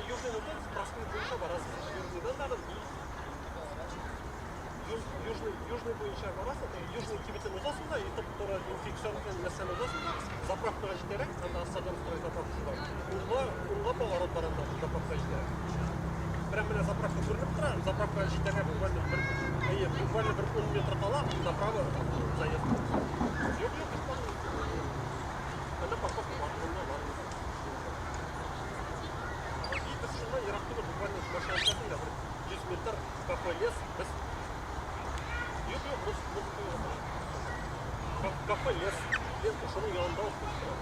Южный үтәбез, проспект буенча барасыз. Южныйдан тагын Южный, Южный буенча барасың, Южный кибетен узасың да, и туп-туры инфекционный нәрсәне узасың да, заправкага җитәрәк, анда Садомстрой заправкасы бар. Уңга, уңга поворот бар анда, заправкага җитәрәк. Прям менә заправка күренеп тора, заправкага җитәргә буквально бер, әйе, буквально бер 10 метр кала, направо заезд. Юк, юк, анда парковка бар, монда бар. И без шуннан ерак түгел, буквально машина төшәсең дә, бер 100 метр кафе Лес, без. Юк, юк, музыка юк. Кафе Лес, Лес шуның янында ук тора.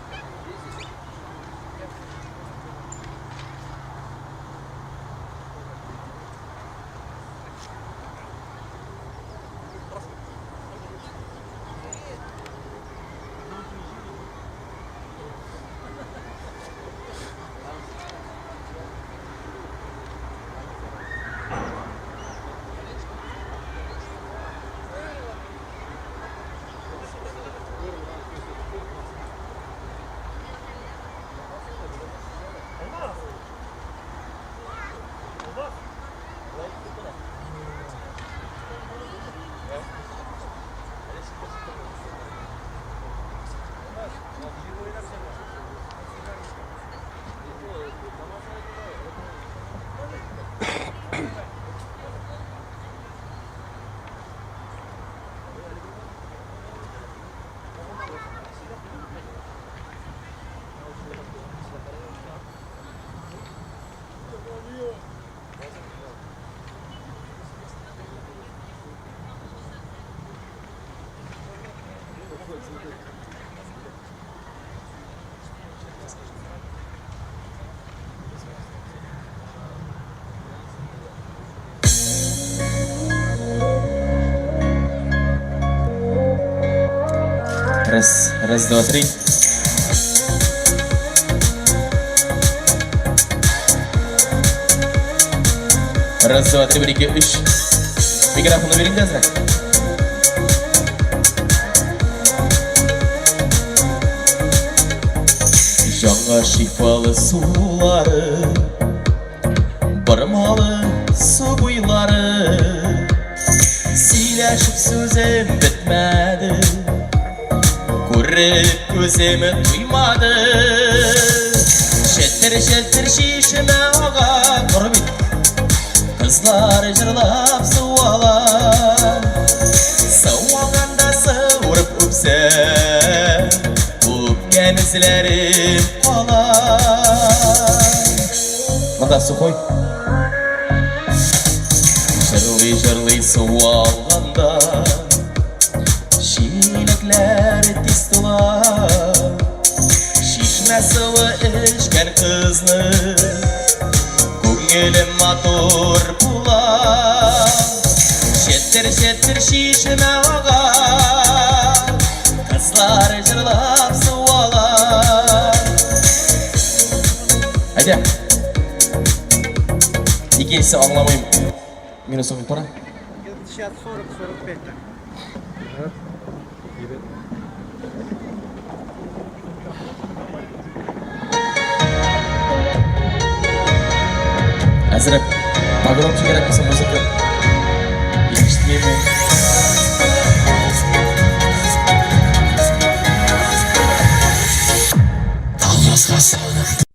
Проспект. Алмаз! Алмаз! Раз, раз, два, три. Раз, два, три, бер, ике, өч. Микрофонны бирик дә әзрәк. Җанга шифалы сулары, Бормалы су буйлары. Сөйләшеп сүзем бетмәде, Күреп күзем туймады. Челтер-челтер чишмә ага, Торып бит. Кызлар җырлап су ала. Су алганда суырып үпсә, Үпкән эзләрем кала. Монда сухой. Җырлый-җырлый су алганда, Чиләкләр тиз тула. Чишмә суы эчкән кызны Күңелем матур була. Четер-четер чишмә ага, Кызлар җырлап су ала. Әйдә. Икенчесе аңламыйм. Минус 10 пора. Сейчас 40-45 так. Әзрәк погромче кирәк булса музыка. Ишетмиме? Алмаз Хасанов.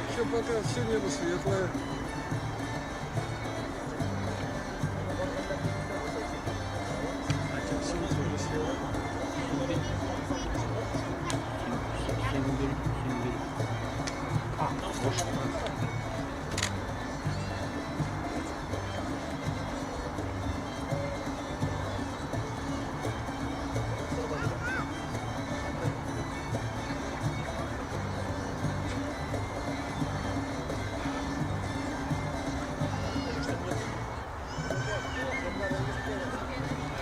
Еще пока все небо светлое. Солнце уже село. Сегодня какой четверг, суббота, воскресенье, какой пятница.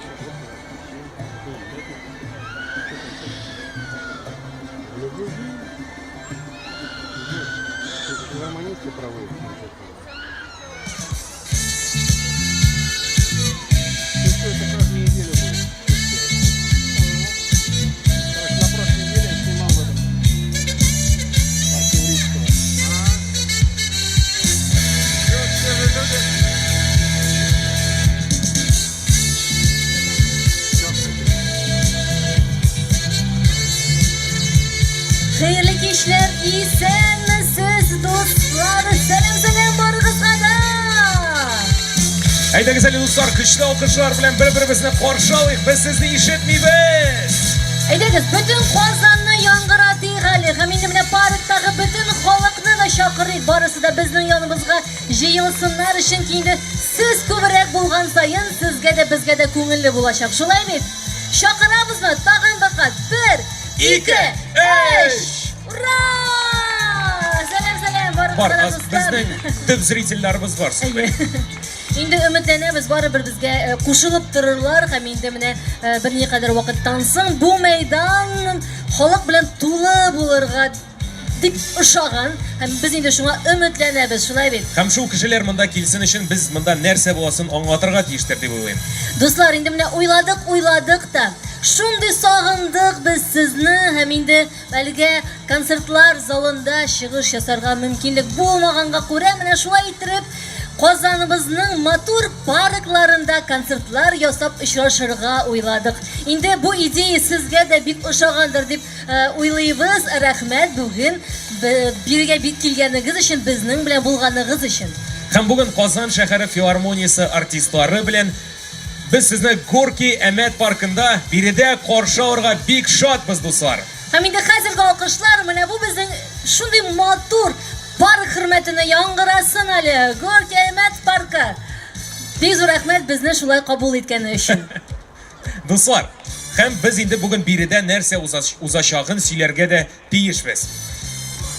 Что концерт? В любой день. Тут филармонисты проводят концерты. Ну что, это каждую неделю будет. Короче, на прошлой неделе я снимал в этом парке Урицкого. Все же люди. Всё, кстати. Хәерле кичләр, исәнмесез, дуслар! Сәлам, сәлам барыгызга да! Әйдәгез әле, дуслар, көчле алкышлар белән бер-беребезне каршы алыйк. Без сезне ишетмибез. Әйдәгез, бөтен Казанны яңгыратыйк әле. Һәм инде менә парктагы бөтен халыкны да чакырыйк. Барысы да безнең яныбызга җыелсыннар, чөнки инде сез күбрәк булган саен сезгә дә, безгә дә күңелле булачак. Шулай бит? Чакырабызмы? Тагын бер кат. Бер, Ике, өч! Ура! Сәлам, сәлам, Бар, барыгызга да, аз- дуслар. безнең төп зрительләребез бар. Әйе. Инде өметләнәбез, барыбер безгә кушылып торырлар һәм инде менә берникадәр вакыттан соң бу мәйдан халык белән тулы булырга дип ошаган һәм без инде шуңа өметләнәбез, шулай бит? Һәм шул кешеләр монда килсен өчен без монда нәрсә буласын аңлатырга тиештер дип уйлыйм. Дуслар, инде менә уйладык, уйладык та. Шундый сагындык без сезне һәм инде әлегә концертлар залында чыгыш ясарга мөмкинлек булмаганга күрә, менә шулай иттереп Казаныбызның матур паркларында концертлар ясап очрашырга уйладык. Инде бу идея сезгә дә бик ошагандыр дип уйлыйбыз. Рәхмәт бүген бирегә бик килгәнегез өчен, безнең белән булганыгыз өчен. Һәм бүген Казан шәһәре филармониясе артистлары белән без сезне Горки Әмәт паркында биредә каршы алырга бик шатбыз, дуслар. Һәм инде хәзерге алкышлар менә бу безнең шундый матур парк хөрмәтенә яңгырасын әле. Горки Әмәт паркы. Бик зур рәхмәт безне шулай кабул иткәне өчен. Дуслар, Һәм без инде бүген биредә нәрсә узачагын сөйләргә дә тиешбез.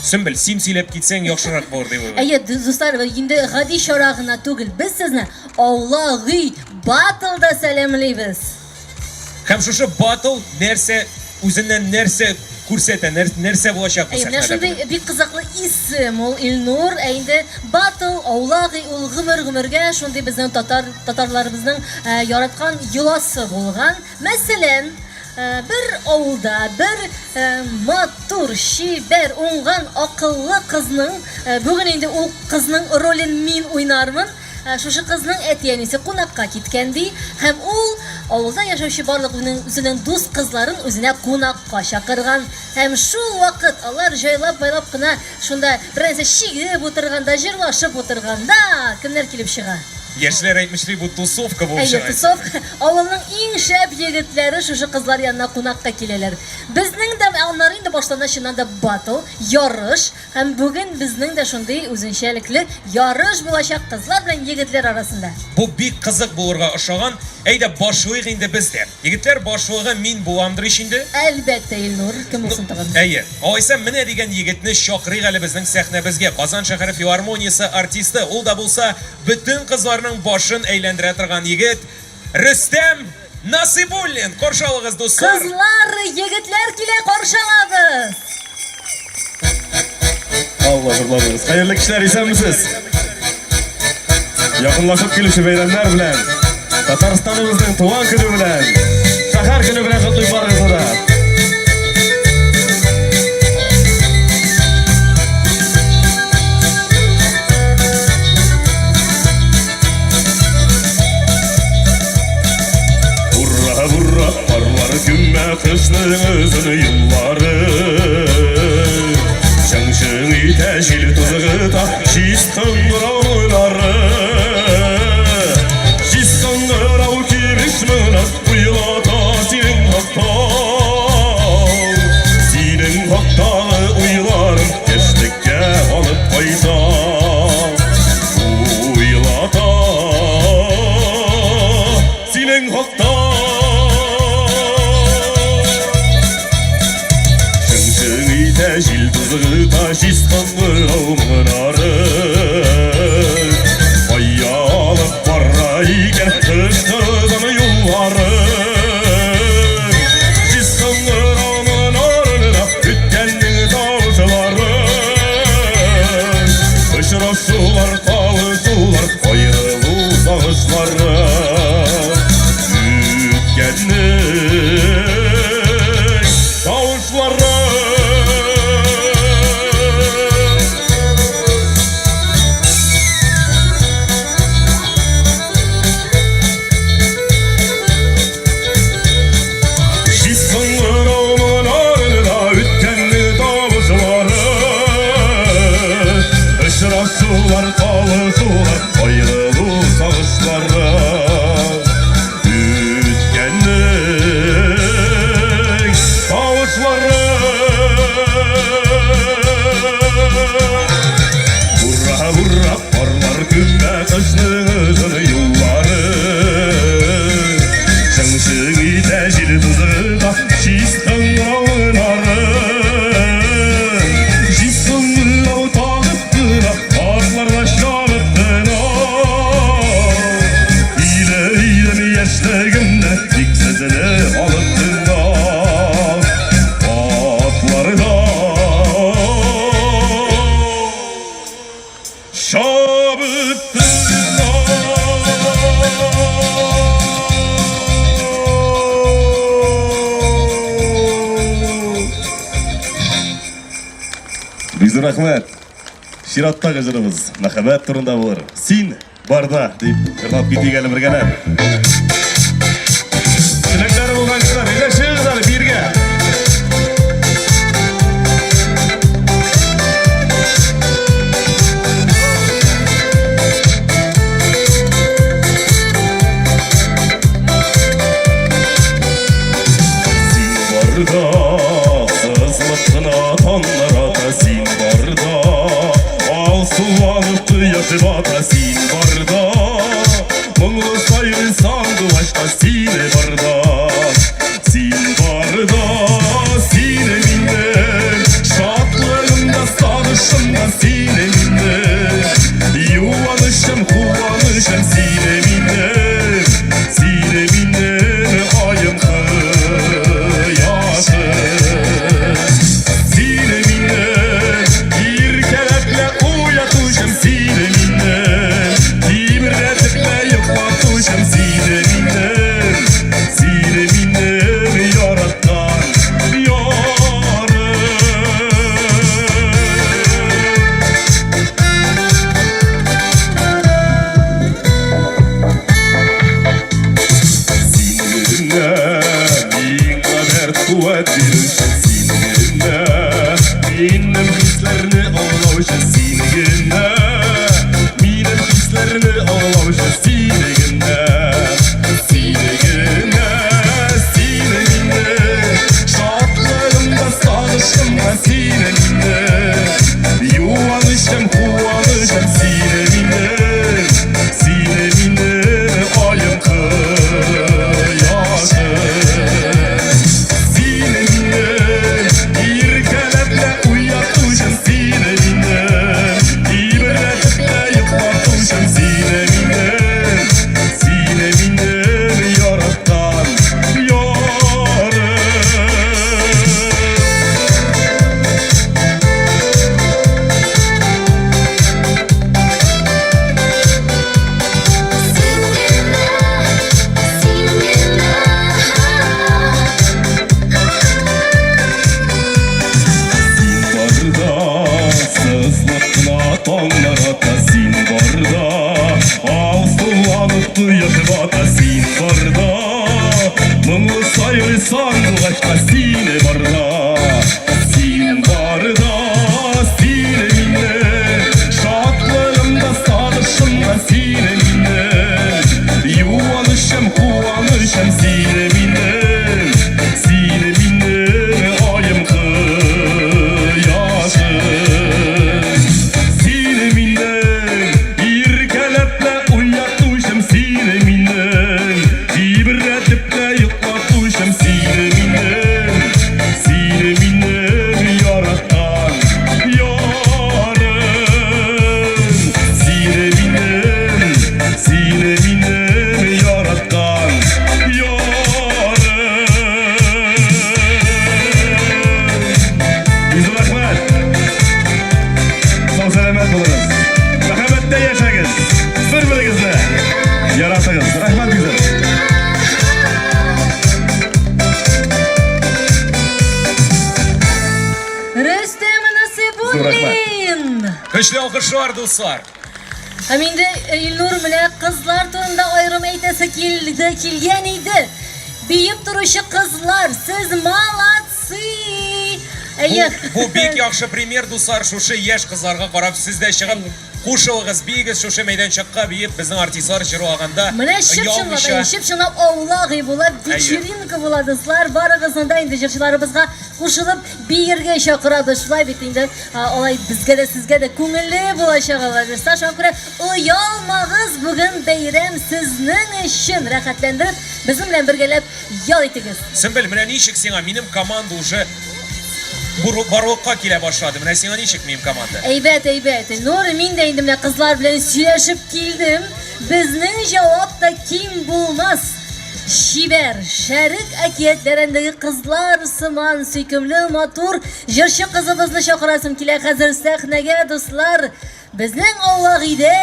Сөмбел, син сөйләп китсәң яхшырак булыр дип уйлыйм. Әйе, дуслар, инде гади чара гына түгел. Без сезне Аулак өй баттлда сәламлибез. Һәм шушы баттл нәрсә үзеннән нәрсә күрсәтә, нәрсә булачак бу Әйе, менә сәхнәдә шундый бүген? бик кызыклы исем ул Илнур. Ә инде баттл, аулак өй ул гомер-гомергә шундый безнең татар татарларыбызның э, яраткан йоласы булган. Мәсәлән, э, бер авылда бер э, матур, чибәр, уңган, акыллы кызның, э, бүген инде ул кызның ролен мин уйнармын. Ә, Шушы кызның әти-әнисе кунакка киткән ди, һәм ул авылда яшәүче барлык үзенең, үзенең дус кызларын үзенә кунакка чакырган. Һәм шул вакыт алар җайлап-майлап кына шунда бер нәрсә чигеп утырганда, җырлашып утырганда, кемнәр килеп чыга? Яшьләр әйтмешли, бу тусовка булып Әйе, чыга. тусовка. Авылның иң шәп егетләре шушы кызлар янына кунакка киләләр. Безнең дә, аннары инде башлана чыннан да батл, ярыш. Һәм бүген безнең дә шундый үзенчәлекле ярыш булачак кызлар белән егетләр арасында. Бу бик кызык булырга ошаган. Әйдә, башлыйк инде без дә. Егетләр башлыгы мин буламдыр ич инде? Әлбәттә, Илнур, кем булсын тагын? Әйе. Алайса, менә дигән егетне чакырыйк әле безнең сәхнәбезгә. Казан шәһәре филармониясе артисты, ул да булса, бөтен кызларның башын әйләндерә торган егет, Рөстәм Насыйбуллин! Каршы алыгыз, дуслар! Кызлар, егетләр килә, каршы алабыз! Алла зурладыгыз. Хәерле кичләр, исәнмесез? Якынлашып килүче бәйрәмнәр белән, Татарстаныбызның туган көне белән, шәһәр көне белән котлыйм барыгызны да. Ура, ура, парлар күмә кышның озын юллары. Чың-чың итә җил тузгыта җиз кыңгырау уйлары. Җиз кыңгырау кимеш моңнан уйлата синең хакта. Синең хактагы уйларым яшьлеккә алып кайта. Уйлата синең хакта. Чың-чың итә җил тузгыта җиз кыңгырау моңнары. Кая алып бара икән кышкы озын юллары. Җиз кыңгырау моңнарында үткәннең тавышлары. Очрашулар, кавышулар, аерылу сагышлары. Үткәннең тавышлары. Җиз кыңгырау моңнарында үткәннең тавышлары. Очрашулар, кавышулар, аерылу сагышлары. Үткәннең тавышлары. Ура, ура, парлар күмә кышның озын юллары. Чың-чың итә җил тузгыта җиз кыңгырау моңнары. Җиз кыңгырау тагып кына, атларда чабып кына. Иле илем яшьлегемне, тик сезне алып кына. Атларда чабып кына. Бик зур рәхмәт. Чираттагы җырыбыз мәхәббәт турында булыр. Син барда дип җырлап китик әле бергәләп. Теләкләре булган кешеләр, әйдә чыгыгыз әле биергә. Син барда, сызылып кына таңнар ата, син барда, алсуланып кояш бата, син барда, моңлы сайрый сандугач та сине барда. Син куәт бирүче син генә. Минем хисләрне аңлаучы син генә. Минем хисләрне аңлаучы син генә. Син генә, син минем шатлыгымда, сагышымда син минем. Юанычым, куанычым син минем. Син минем аем, кояшым. Син минем иркәләп тә уятучым, син минем тибрәтеп тә йоклатучым, син минем, син минем яраткан ярым. Син генә, син генә. Син барда сызлып кына таңнар ата, син барда алсуланып кояш бата, син барда моңлы сайрый сандугачка, син барда, син барда, син минем шатлыгымда, сагышымда, син минем юанычым, куанычым, син минем, син минем аем, кояшым. Син минем иркәләп тә уятучым, син минем тибрәтеп тә йоклатучым, син минем, син минем яраткан ярым. Син минем, син минем яраткан ярым. Бик зур рәхмәт. Сау сәламәт булыгыз. Мәхәббәттә яшәгез. Бер-берегезне яратыгыз. Рәхмәт бик зур. Рөстәм Насыйбуллин! Көчле алкышлар, дуслар! Һәм инде Илнур, менә кызлар турында аерым әйтәсе килде, килгән иде. Биеп торучы кызлар, сез молодцы! Әйе. Бу бик яхшы пример, дуслар, шушы яшь кызларга карап сез дә чыгып кушылыгыз, биегез шушы мәйданчыкка биеп, безнең артистлар җырлаганда Менә чып-чынлап, оялмыйча. әйе, чып-чынлап аулак өй була, вечеринка була, дуслар. Барыгызны да инде җырчыларыбызга кушылып биергә чакырабыз. Шулай бит инде, алай безгә дә, сезгә дә күңелле булачак алай булса. Шуңа күрә оялмагыз, бүген бәйрәм сезнең өчен. Рәхәтләндереп, безнең белән бергәләп ял итегез. Сөмбел, менә ничек сиңа минем команда уже барлыкка килә башлады. Менә сиңа ничек минем команда? Әйбәт, әйбәт. Илнур, мин дә инде менә кызлар белән сөйләшеп килдем. Безнең җавап та ким булмас. Чибәр, шәрык әкиятләрендәге кызлар сыман сөйкемле, матур җырчы кызыбызны чакырасым килә хәзер сәхнәгә, дуслар. Безнең аулак өйдә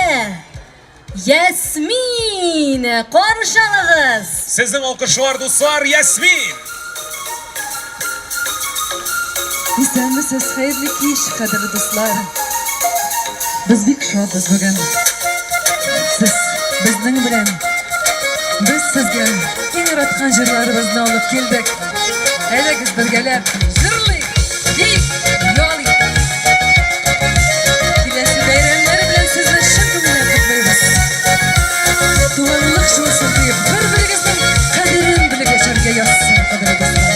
Ясмин! Каршы алыгыз! Сезнең алкышлар, дуслар, Ясмин! Исәнмесез, хәерле кич, кадерле дуслар. Без бик шатбыз бүген. Сез безнең белән. Без сезгә иң яраткан җырларыбызны алып килдек. Әйдәгез бергәләп җырлыйк, биик, ял итик. Киләсе бәйрәмнәр белән сезне чын күңелдән котлыйбыз. Туганлык җылысын тоеп, бер-берегезнең кадерен белеп яшәргә язсын, кадерле дуслар.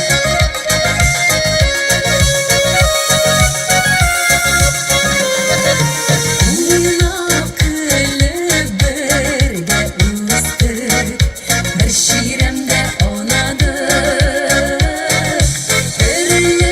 Уйнап, көлеп бергә үстек, бер чирәмдә аунадык. Төрле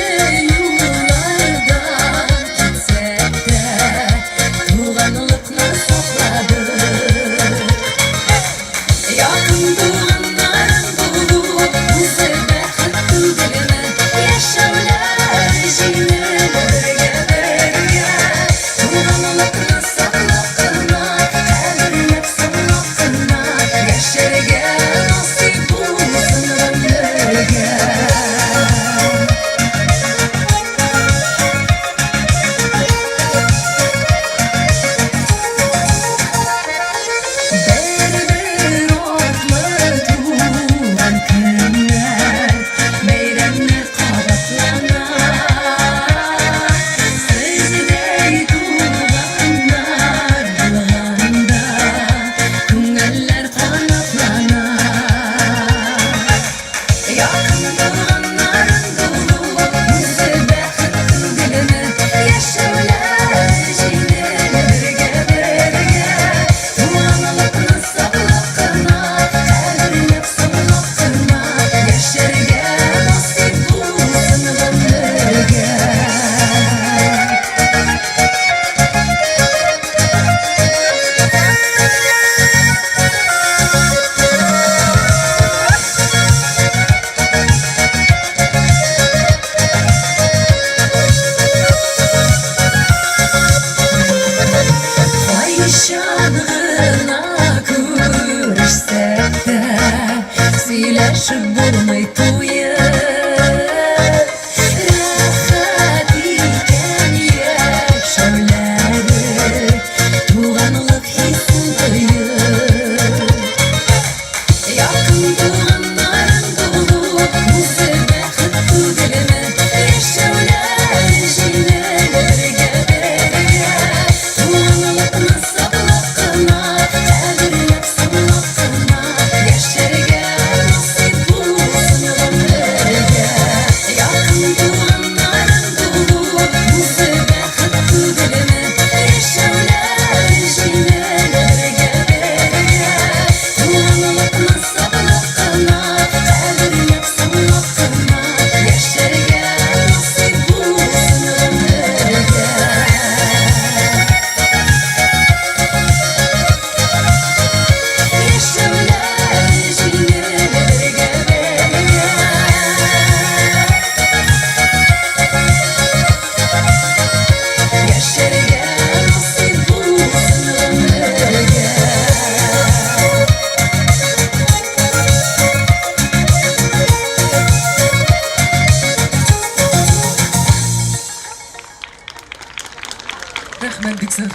Рәхмәт бик зур.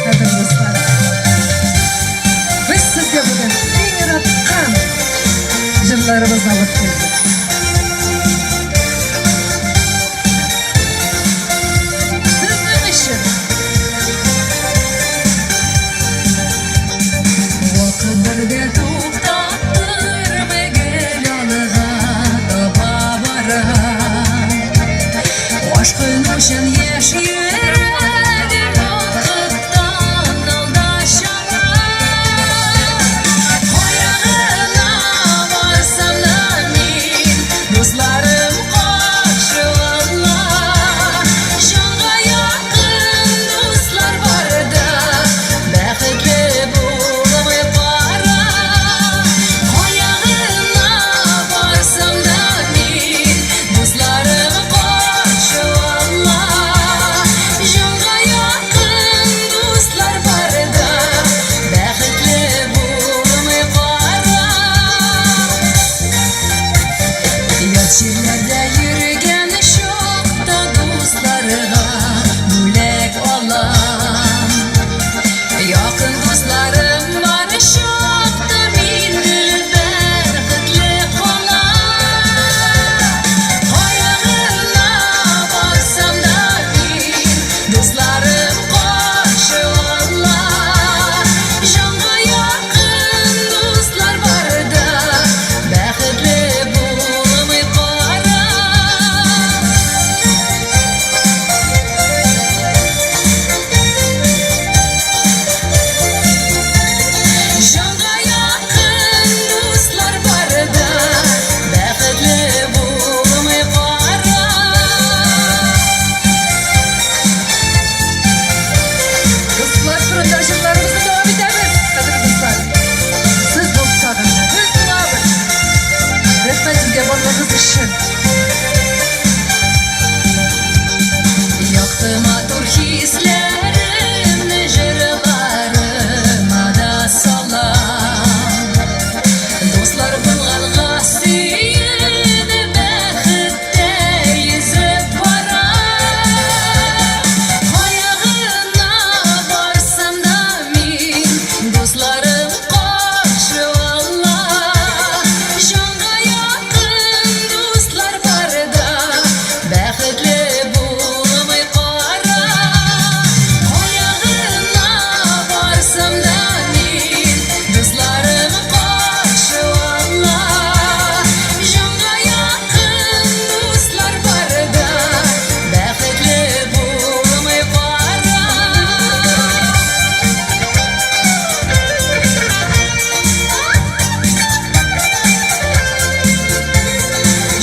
Кадерле дуслар, без сезгә бүген иң яраткан җырларыбызны алып килдек. Сезнең өчен. Вакыт бергә туктаттырмый гел алга таба бара. Ашкынучан яшь йөрәгем вакыттан алда чаба. Кая гына барсам да мин, дусларым каршы ала. Җанга якын дуслар барда, бәхетле булмый кара. Кая гына барсам да мин, дусларым каршы ала. Җанга якын дуслар барда, бәхетле булмый кара. Ят җирләрдә йөргән чакта дусларга бүләк алам. Якын дусларым бар чакта мин гел бәхетле калам. Кая гына барсам да мин, дусларым каршы ала. Җанга якын дуслар барда, бәхетле булмый кара. Җанга якын дуслар барда, бәхетле булмый кара. Дуслар турында җырларыбызны дәвам итәбез, кадерле дуслар. Сез булсагыз, без булабыз. Рәхмәт сезгә барлыгыгыз өчен. Якты матур хисләремне җырларыма да салам. Дуслар булганга сөенеп, бәхеттә йөзеп барам. Кая гына барсам да мин, дусларым каршы ала. Җанга якын дуслар барда, бәхетле булмый кара. Кая гына барсам да мин, дусларым каршы ала. Җанга якын дуслар барда, бәхетле булмый кара.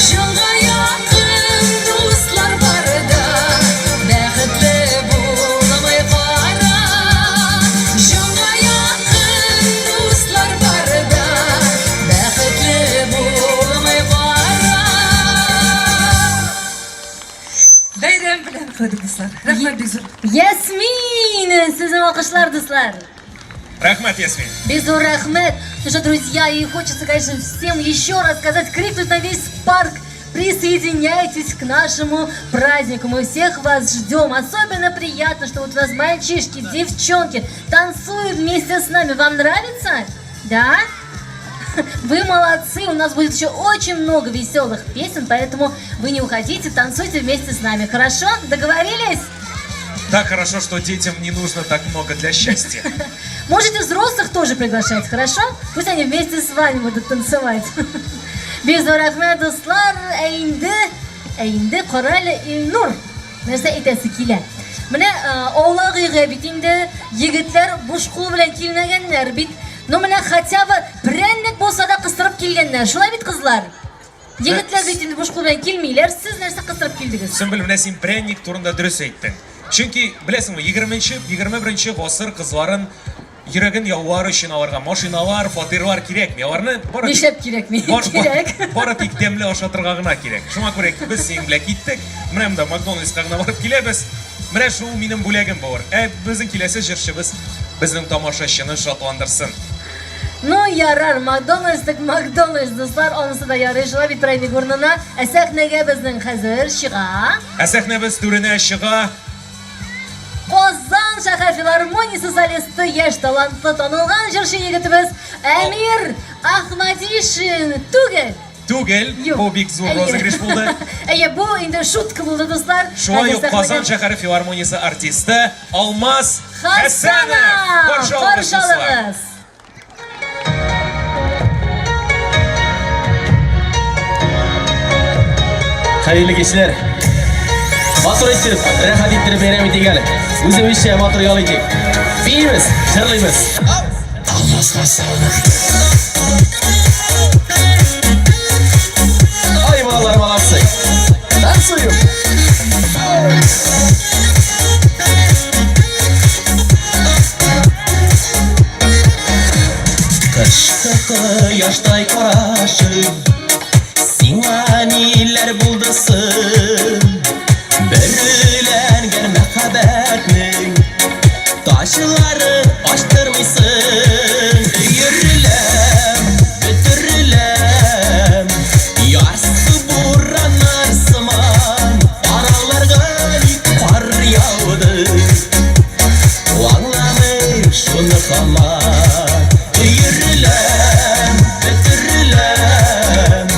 Җанга якын дуслар барда, бәхетле булмый кара. Җанга якын дуслар барда, бәхетле булмый кара. Бәйрәм белән, хөрмәтле дуслар. Рәхмәт бик зур. Ясмин! Сезнең алкышлар, дуслар! Рәхмәт, Ясмин. Бик зур рәхмәт. Ну что, друзья, и хочется, конечно, всем еще раз сказать, крикнуть на весь парк: присоединяйтесь к нашему празднику. Мы всех вас ждем. Особенно приятно, что вот у нас мальчишки, девчонки танцуют вместе с нами. Вам нравится? Да? Вы молодцы, у нас будет еще очень много веселых песен, поэтому вы не уходите, танцуйте вместе с нами. Хорошо? Договорились? Так хорошо, что детям не нужно так много для счастья. Можете взрослых тоже приглашать, хорошо? Пусть они вместе с вами будут танцевать. Бик зур рәхмәт, дуслар. Ә инде карале, Илнур. Нәрсә әйтәсе килә? Менә аулак өйгә бит инде егетләр буш кул белән килмәгәннәр бит. Ну менә хотя бы прәннек булса да кыстырып килгәннәр. Шулай бит, кызлар? Егетләр бит инде буш кул белән килмиләр. Сез нәрсә кыстырып килдегез? Сөмбел, менә син прәнник турында дөрес әйттең. Чөнки, беләсеңме, 20-нче, 21 гасыр кызларын йөрәген яулар өчен аларга машиналар, фатирлар кирәкми. Аларны бары тик Нишләп кирәкми? Бар, Кирәк. бары тик тәмле ашатырга гына кирәк. Шуңа күрә без синең белән киттек. Менә монда Макдональдска гына барып киләбез. Менә шул минем бүләгем булыр. Ә безнең киләсе җырчыбыз безнең тамашачыны шатландырсын. Ну, ярар, Макдональдс так Макдональдс, дуслар, анысы да ярый, шулай бит прәнник урынына. Ә сәхнәгә безнең хәзер чыга. Ә сәхнәбез түренә чыга. Казан шәһәр филармониясе солисты, яшь талантлы, танылган җырчы егетебез Әмир Ахмадишин түгел. Түгел, Юк. бу бик зур Әйе. розыгрыш булды. Әйе, бу инде шутка булды, дуслар. Шулай Хәзер ук Казан сәхнәгә шәһәре филармониясе артисты Алмаз Хәсәнов. Хасанов! Каршы алыгыз, Каршы дуслар. алыгыз! Хәерле кичләр. Матур итеп, рәхәт иттереп бәйрәм итик әле. Үзебезчә матур ял итик. Биибез, җырлыйбыз. Алмаз Хәсәнов. Ай, балалар, молодцы. Танцуем. Кышкы кояштай карашың Сиңа ниләр булды соң? Бөреләнгән мәхәббәтнең Ташлары ачтырмыйсың. Өереләм, бөтереләм, Ярсу бураннар сыман Араларга ник кар яуды? Аңламыйм шуны һаман. Өереләм, бөтереләм,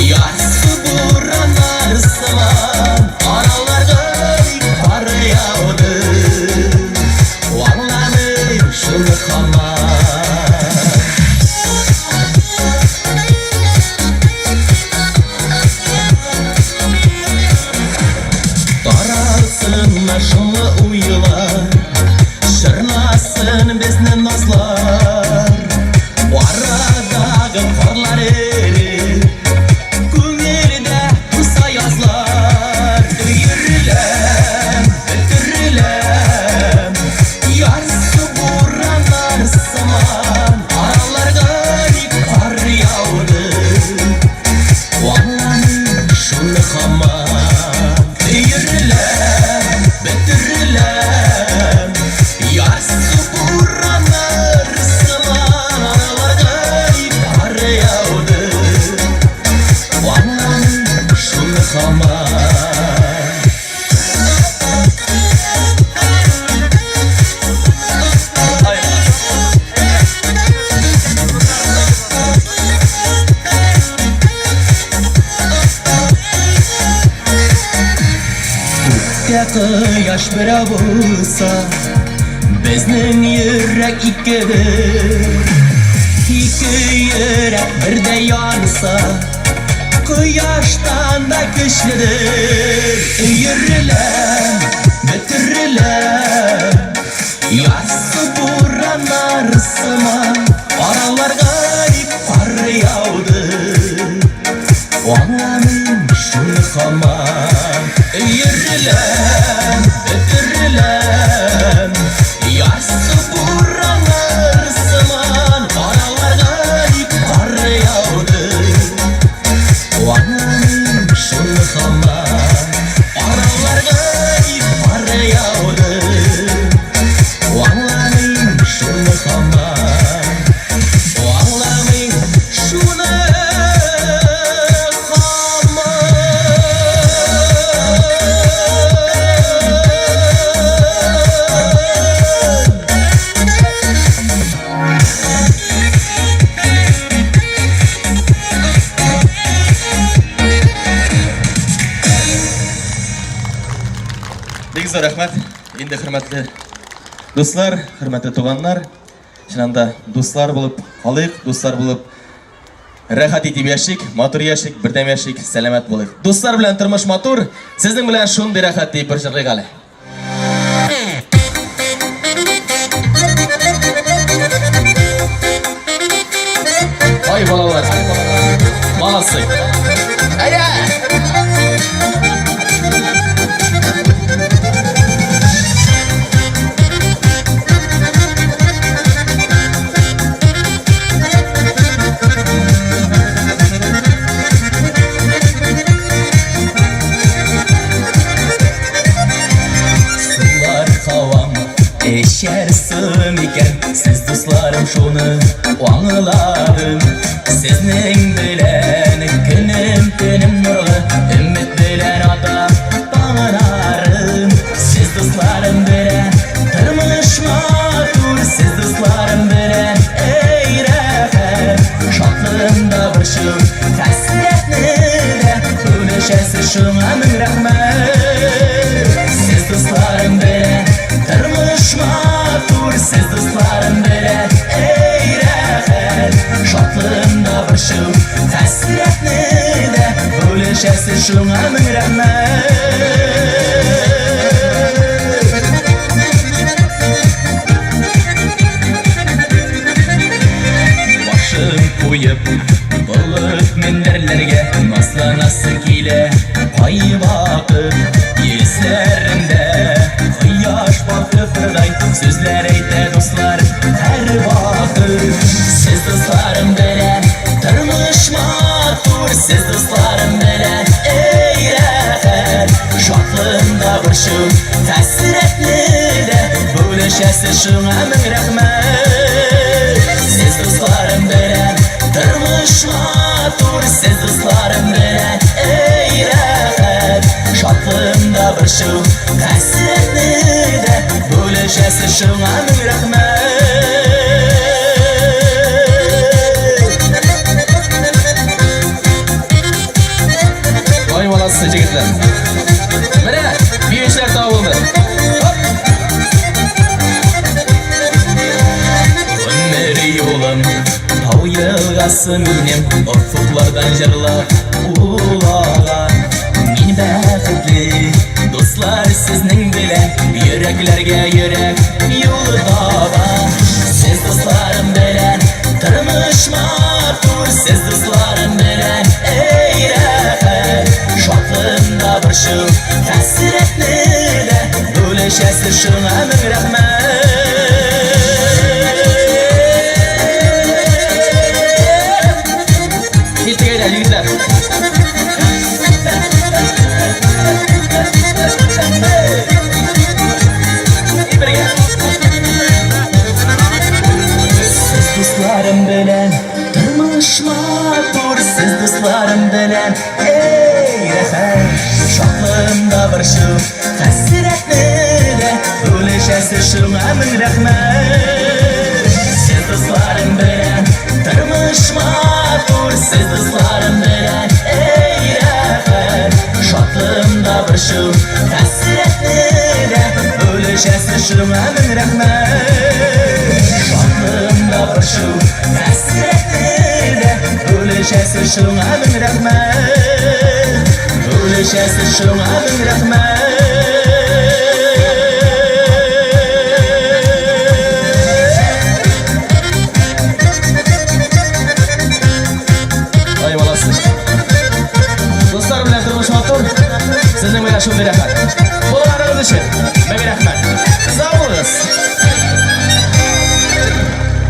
Ярсу бураннар сыман Араларга ник кар яуды? Аңламыйм шуны һаман. Таралсын шомлы уйлар, Чорнасын безне назлар. Арадагы карлар эреп, Күңелдә туса язлар. Өереләм, бөтереләм, Ярсу бураннар сыман Араларга ник кар яуды? Аңламыйм шуны һаман. Өереләм, бөтереләм, Ярсу бураннар сыман Араларга ник кар яуды? Аңламыйм шуны һаман. Күктә кояш берәү булса, Безнең йөрәк икедер. Ике йөрәк бердә янса, Кояштан да көчледер. Өереләм, бөтереләм, Ярсу бураннар сыман Араларга дип кар яуды. Аңламыйм шуны һаман. Өереләм, бөтереләм, Ярсу бураннар сыман Араларга дип кар яуды. Аңламыйм шуны һаман. Араларга дип кар яуды. Аңламыйм шуны һаман. Аңламыйм шуны һаман. Бик зур рәхмәт. Инде хөрмәтле дуслар, хөрмәтле туганнар, чыннан да дуслар булып калыйк, дуслар булып рәхәт итеп яшик, матур яшик, бердәм яшик, сәламәт булыйк. Дуслар белән тормыш матур, сезнең белән шундый рәхәт дип бер җырлыйк әле. Ай балалар, молодцы. Әйдә! Сулар һавам эчәрсең икән, Сез дусларым шуны аңла. Сезнең белән көнем, төнем нурлы, өмет белән ата таңнарым. Сез дусларым белән тормыш матур, сез дусларым белән эй рәхәт. Шатлыгымда борчу, хәсрәтне дә бүлешәсез, шуңа мең рәхмәт. Сез дусларым белән тормыш матур, сез дусларым белән эй рәхәт. Шатлыгымда борчу, хәсрәтне дә бүлешәсез, шуңа мең рәхмәт. Башын куеп, болыт мендәрләргә назланасы килә кайвакыт. Йөзләрендә кояш балкытырдай сүзләр әйтә дуслар һәрвакыт. Сез дусларым белән тормыш матур, сез дусларым белән эй рәхәт. Шатлыгымда борчу, хәсрәтне дә бүлешәсез, шуңа мең рәхмәт. Сез дусларым белән тормыш матур, сез дусларым белән эй рәхәт. Шатлыгымда борчу, хәсрәтне дә бүлешәсез, шуңа мең рәхмәт. Ай баласы җегетләр. Менә биючеләр табылды. Хоп! Гомер юлым тау елгасы минем, офыклардан җырлап улага. Мин бәхетле, дуслар, сезнең белән йөрәкләргә йөрәк юл таба. Сез дусларым белән тормыш матур, сез дусларым белән эй рәхәт. Шатлыгымда борчу, хәсрәтне дә бүлешәсез, шуңа мең рәхмәт. Киттек әйдә, егетләр. И бергә. Сез дусларым белән тормыш матур, сез дусларым белән эй рәхәт. Шатлыгымда борчу, хәсрәтне дә бүлешәсез, шуңа мең рәхмәт. Сез дусларым белән тормыш матур, сез дусларым белән эй рәхәт. Шатлыгымда борчу, хәсрәтне дә бүлешәсез, шуңа мең рәхмәт. Шатлыгымда борчу, хәсрәтне дә бүлешәсез, шуңа мең рәхмәт. Бүлешәсез, шуңа мең рәхмәт. Ай баласы. Дуслар белән тормыш матур. Сезнең белән шундый рәхәт. Булганыгыз өчен мең рәхмәт. Сау булыгыз.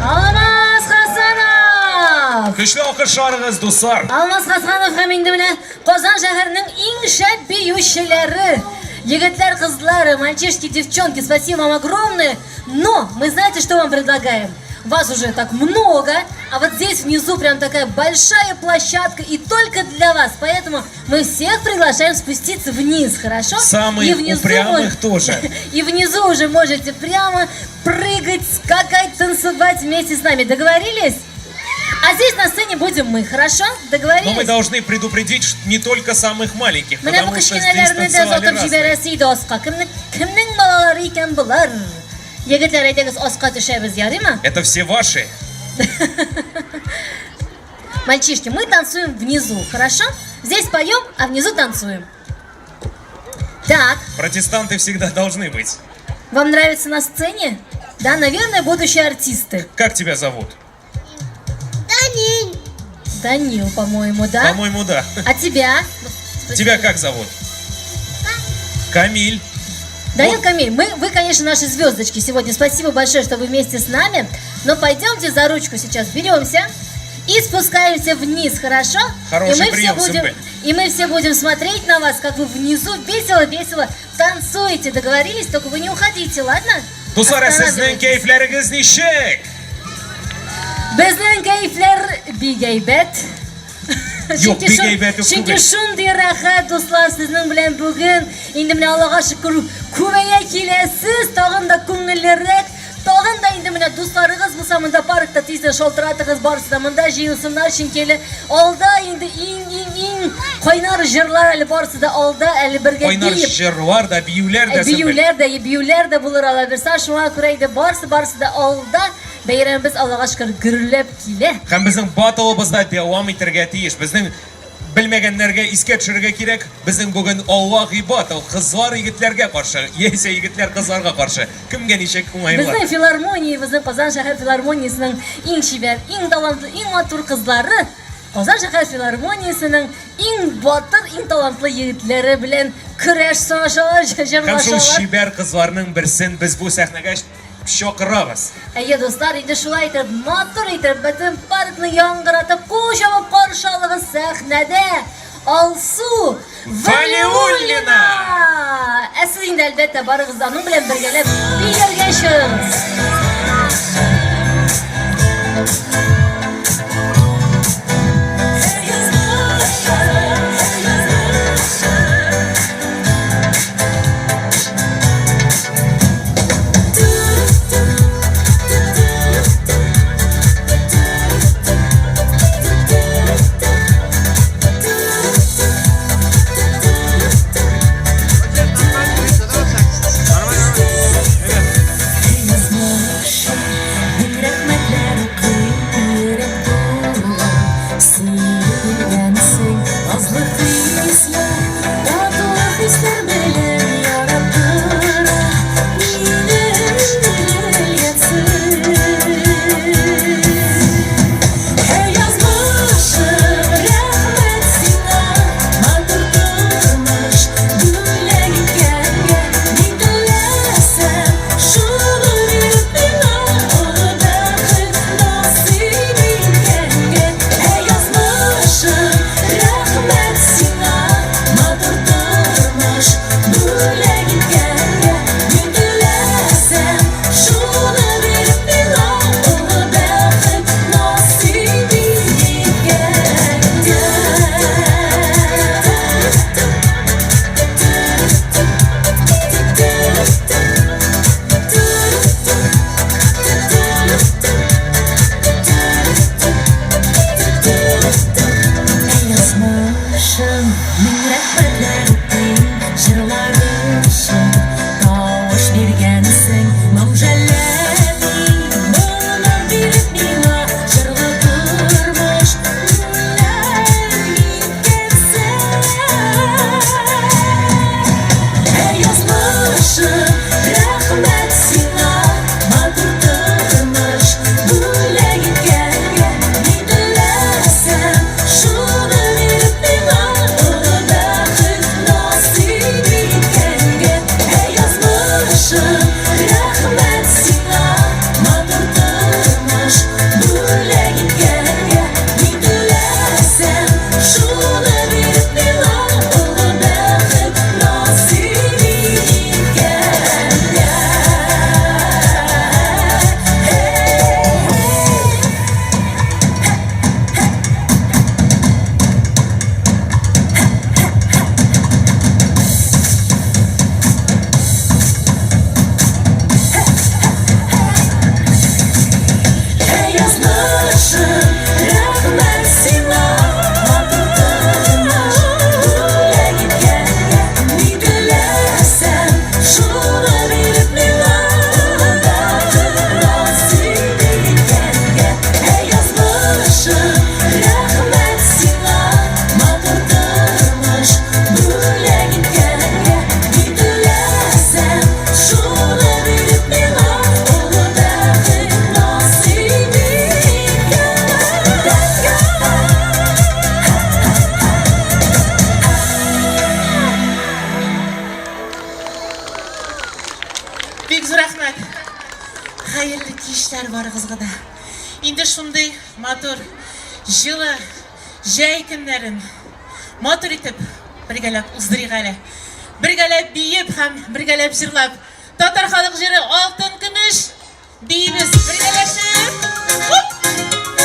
Алмаз Хасанов! Көчле алкышларыгыз, дуслар! Алмаз Хасанов һәм инде менә Казан шәһәренең иң шәп биючеләре. Егетләр, кызлар, мальчишки, девчонки, спасибо вам огромное. Но мы знаете, что вам предлагаем? Вас уже так много, а вот здесь внизу прям такая большая площадка и только для вас. Поэтому мы всех приглашаем спуститься вниз, хорошо? Самых И внизу упрямых тоже. И внизу уже можете прямо прыгать, скакать, танцевать вместе с нами. Договорились? А здесь на сцене будем мы, хорошо? Договорились? Но мы должны предупредить не только самых маленьких, Менә бу потому что здесь кечкенәләрне дә танцевали озатып разные. җибәрәсе иде аска. Кемнең кемнең балалары икән болар? Егетләр, әйдәгез аска төшәбез, ярыймы? Это все ваши. Мальчишки, мы танцуем внизу, хорошо? Здесь поем, а внизу танцуем. Так, Протестанты всегда должны быть. Вам нравится на сцене? Да, наверное, будущие артисты. Как тебя зовут? Данил. Данил, по-моему, да? По-моему, да. А тебя? Тебя как зовут? Камиль. Данил, Вот. Камиль, вы, конечно, наши звездочки сегодня. Спасибо большое, что вы вместе с нами. Но пойдемте за ручку сейчас беремся и спускаемся вниз, хорошо? Хороший и мы прием, все будем, Сымбель. И мы все будем смотреть на вас, как вы внизу весело-весело танцуете. Договорились? Только вы не уходите, ладно? Дуслар, ә сезнең Останавливайтесь. кәефләрегез ничек? Безнең кәефләр бик әйбәт. Юк, бик әйбәт үк Чөнки түгел. шундый рәхәт, дуслар, сезнең белән бүген. Инде менә Аллага шөкер, күбәя киләсез, тагын да күңеллерәк, тагын да инде менә дусларыгыз булса монда паркта тиздән шалтыратыгыз, барысы да монда җыелсыннар, чөнки әле алда инде иң-иң-иң кайнар җырлар әле барысы да алда, әле бергә Кайнар биеп. җырлар да, биюләр дә, Сөмбел. Биюләр дә, биюләр дә булыр алабирса, шуңа күрә инде барысы-барысы да алда. Бәйрәмебез Аллага шөкер гөрләп килә. Һәм безнең батлыбыз да дәвам итәргә тиеш. Безнең белмәгәннәргә искә төшерергә кирәк, безнең бүген Аллаһи батл, кызлар егетләргә каршы, яисә егетләр кызларга каршы. Кемгә ничек уңайлы. Безнең филармониябезнең, Казан шәһәр филармониясенең иң чибәр, иң талантлы, иң матур кызлары Казан шәһәр филармониясенең иң батыр, иң талантлы егетләре белән көрәш сынашалар, Һәм шул җырлашалар. чибәр кызларның берсен без бу сәхнәгә чакырабыз. Әйе, дуслар, инде шулай итеп, матур итеп, бөтен паркны яңгыратып, кул чабып каршы алыгыз сәхнәдә Алсу Валиуллина! Ә сез инде, әлбәттә, барыгыз да аның белән бергәләп биергә чыгыгыз. Бик зур рәхмәт. Хәерле кичләр барыгызга да. Инде шундый матур, җылы җәй көннәрен матур итеп бергәләп уздырыйк әле. Бергәләп биеп һәм бергәләп җырлап. Татар халык җыры Алтын көмеш биибез бергәләшеп. Хоп!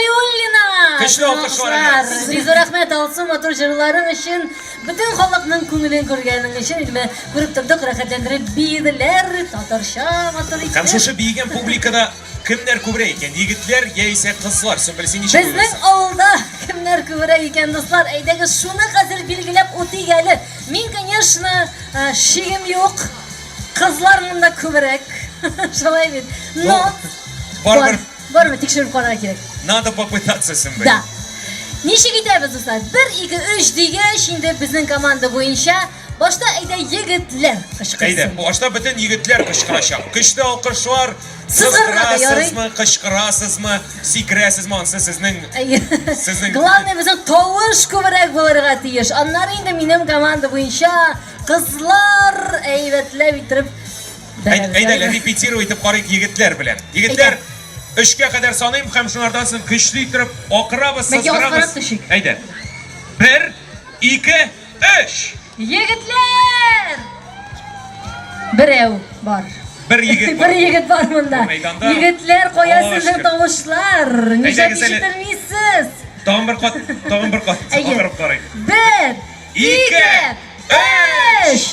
Галиуллина! Көчле алкышлар белән. Бик зур рәхмәт, Алсу, матур җырларың өчен, бөтен халыкның күңелен күргәнең өчен. Инде менә күреп тордык, рәхәтләндереп биеделәр, татарча матур итеп. Һәм шушы биегән публикада кемнәр күбрәк икән, егетләр яисә кызлар? Сөмбел, син ничек Безнең уйлыйсың? авылда кемнәр күбрәк икән, дуслар? Әйдәгез, шуны хәзер билгеләп үтик әле. Мин, конечно, шигем юк. Кызлар монда күбрәк. Шулай бит. Но барыбер барыбер тикшереп карарга кирәк. Надо попытаться, Сөмбел. Да. Ничек итәбез, дуслар? 1, 2, 3 дигәч, инде безнең команда буенча башта әйдә егетләр кычкырсын. Әйдә, башта бөтен егетләр кычкырачак. Көчле алкышлар, Сызгырырга да ярый. сызгырасызмы, кычкырасызмы, сикерәсезме, ансы сезнең сезнең Главное, безнең тавыш күбрәк булырга тиеш. Аннары инде минем команда буенча Кызлар әйбәтләп иттереп бәрәбез. Әйдә, әле репетировать итеп карыйк егетләр белән. Егетләр, өчкә кадәр саныйм һәм шунардан соң көчле иттереп акырабыз, сызгырабыз. Әйдә. Бер, ике, өч. Егетләр! Берәү бар. Бер егет бар. Бер егет бар монда. Егетләр, кая сезнең тавышлар? Нишләп ишетелмисез? Тагын бер кат, тагын бер кат акырып карыйк. Бер, Ике, өч!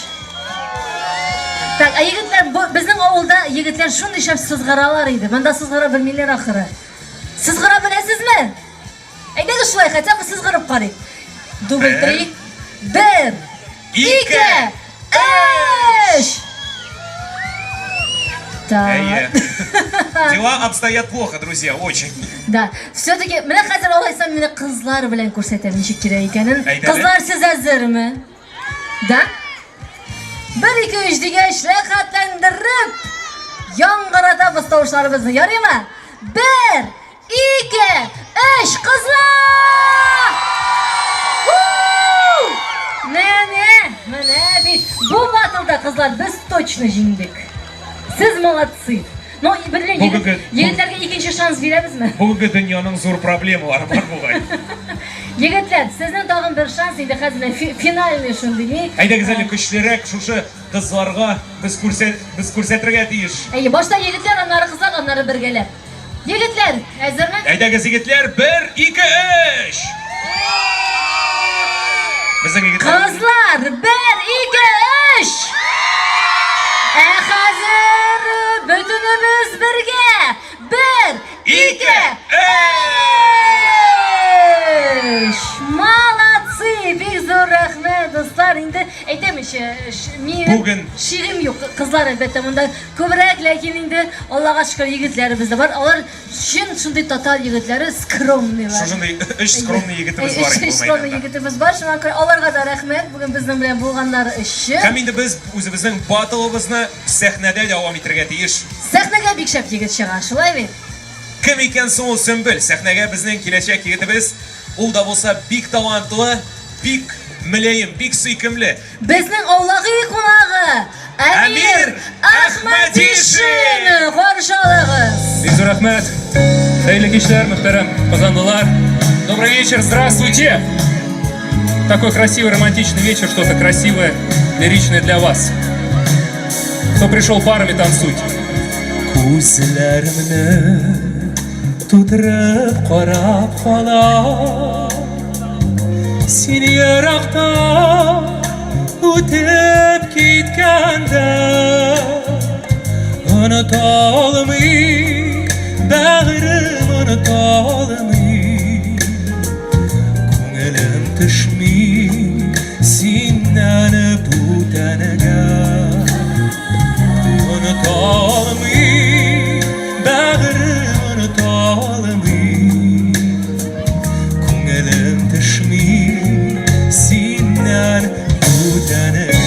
Так, ә егетләр, бу, безнең авылда егетләр шундый шәп сызгыралар иде. Монда сызгыра белмиләр ахыры. Сызгыра беләсезме? Әйдәгез шулай, хотя бы сызгырып карыйк. Дубль три. Бер, ике, өч! Так. Дела обстоят плохо, друзья, очень. Да. Все-таки, менә хәзер алайса мине кызлар белән күрсәтәм, ничек кирәк икәнен. Кызлар, сез әзерме? Да? Бер, ике, өч дигәч, рәхәтләндереп, яңгыратабыз тавышларыбызны, ярыймы? Бер, ике, өч, кызлар! Менә, менә бит. Бу батлда, кызлар, без точно җиңдек. Сез молодцы. Ну, белмим, Бүгенге- егетләргә икенче шанс бирәбезме? Бүгенге дөньяның зур проблемалары бар бугай. Егетләр, сезнең тагын бер шанс инде хәзер менә финальный шундый ни. Әйдәгез әле көчлерәк шушы кызларга без күрсә без күрсәтергә тиеш. Әйе, башта егетләр, аннары кызлар, аннары бергәләп. Егетләр, әзерме? Әйдәгез, егетләр, бер, ике, өч! Безнең егетләр. Кызлар, бер, ике, өч! Ә хәзер бөтенебез бергә. Бер, ике, өч! Молодцы! Бик зур рәхмәт, дуслар. Инде әйтәм ич, минем Бүген шигем юк. Кызлар, әлбәттә, монда күбрәк, ләкин инде Аллага шөкер, егетләребез дә бар. Алар чын шундый татар егетләре, скромныйлар. Шушындый өч скромный егетебез бар инде Өч скромный егетебез бар. Шуңа күрә аларга да рәхмәт бүген безнең белән булганнары өчен. Һәм инде без үзебезнең батлыбызны сәхнәдә дәвам итәргә тиеш. Сәхнәгә бик шәп егет чыга, шулай бит? Кем икән соң ул Сөмбел? Сәхнәгә безнең киләчәк егетебез. Ул да булса бик талантлы, бик мөлаем, бик сөйкемле. Безнең аулак өй кунагы Әмир Әхмәдишин! Каршы алыгыз! Бик зур рәхмәт. Хәерле кичләр, мөхтәрәм казанлылар. Добрый вечер, здравствуйте! Такой красивый романтичный вечер, что-то красивое, лиричное для вас. Кто пришел парами, танцуйте. Күзләремне тутырып карап калам. Син еракта үтеп киткәндә оныта алмый, бәгырем оныта алмый. Күңелем төшми синнән бүтәнгә. Оныта алмый, бәгырем оныта алмый. Күңелем төшми синнән бүтәнгә.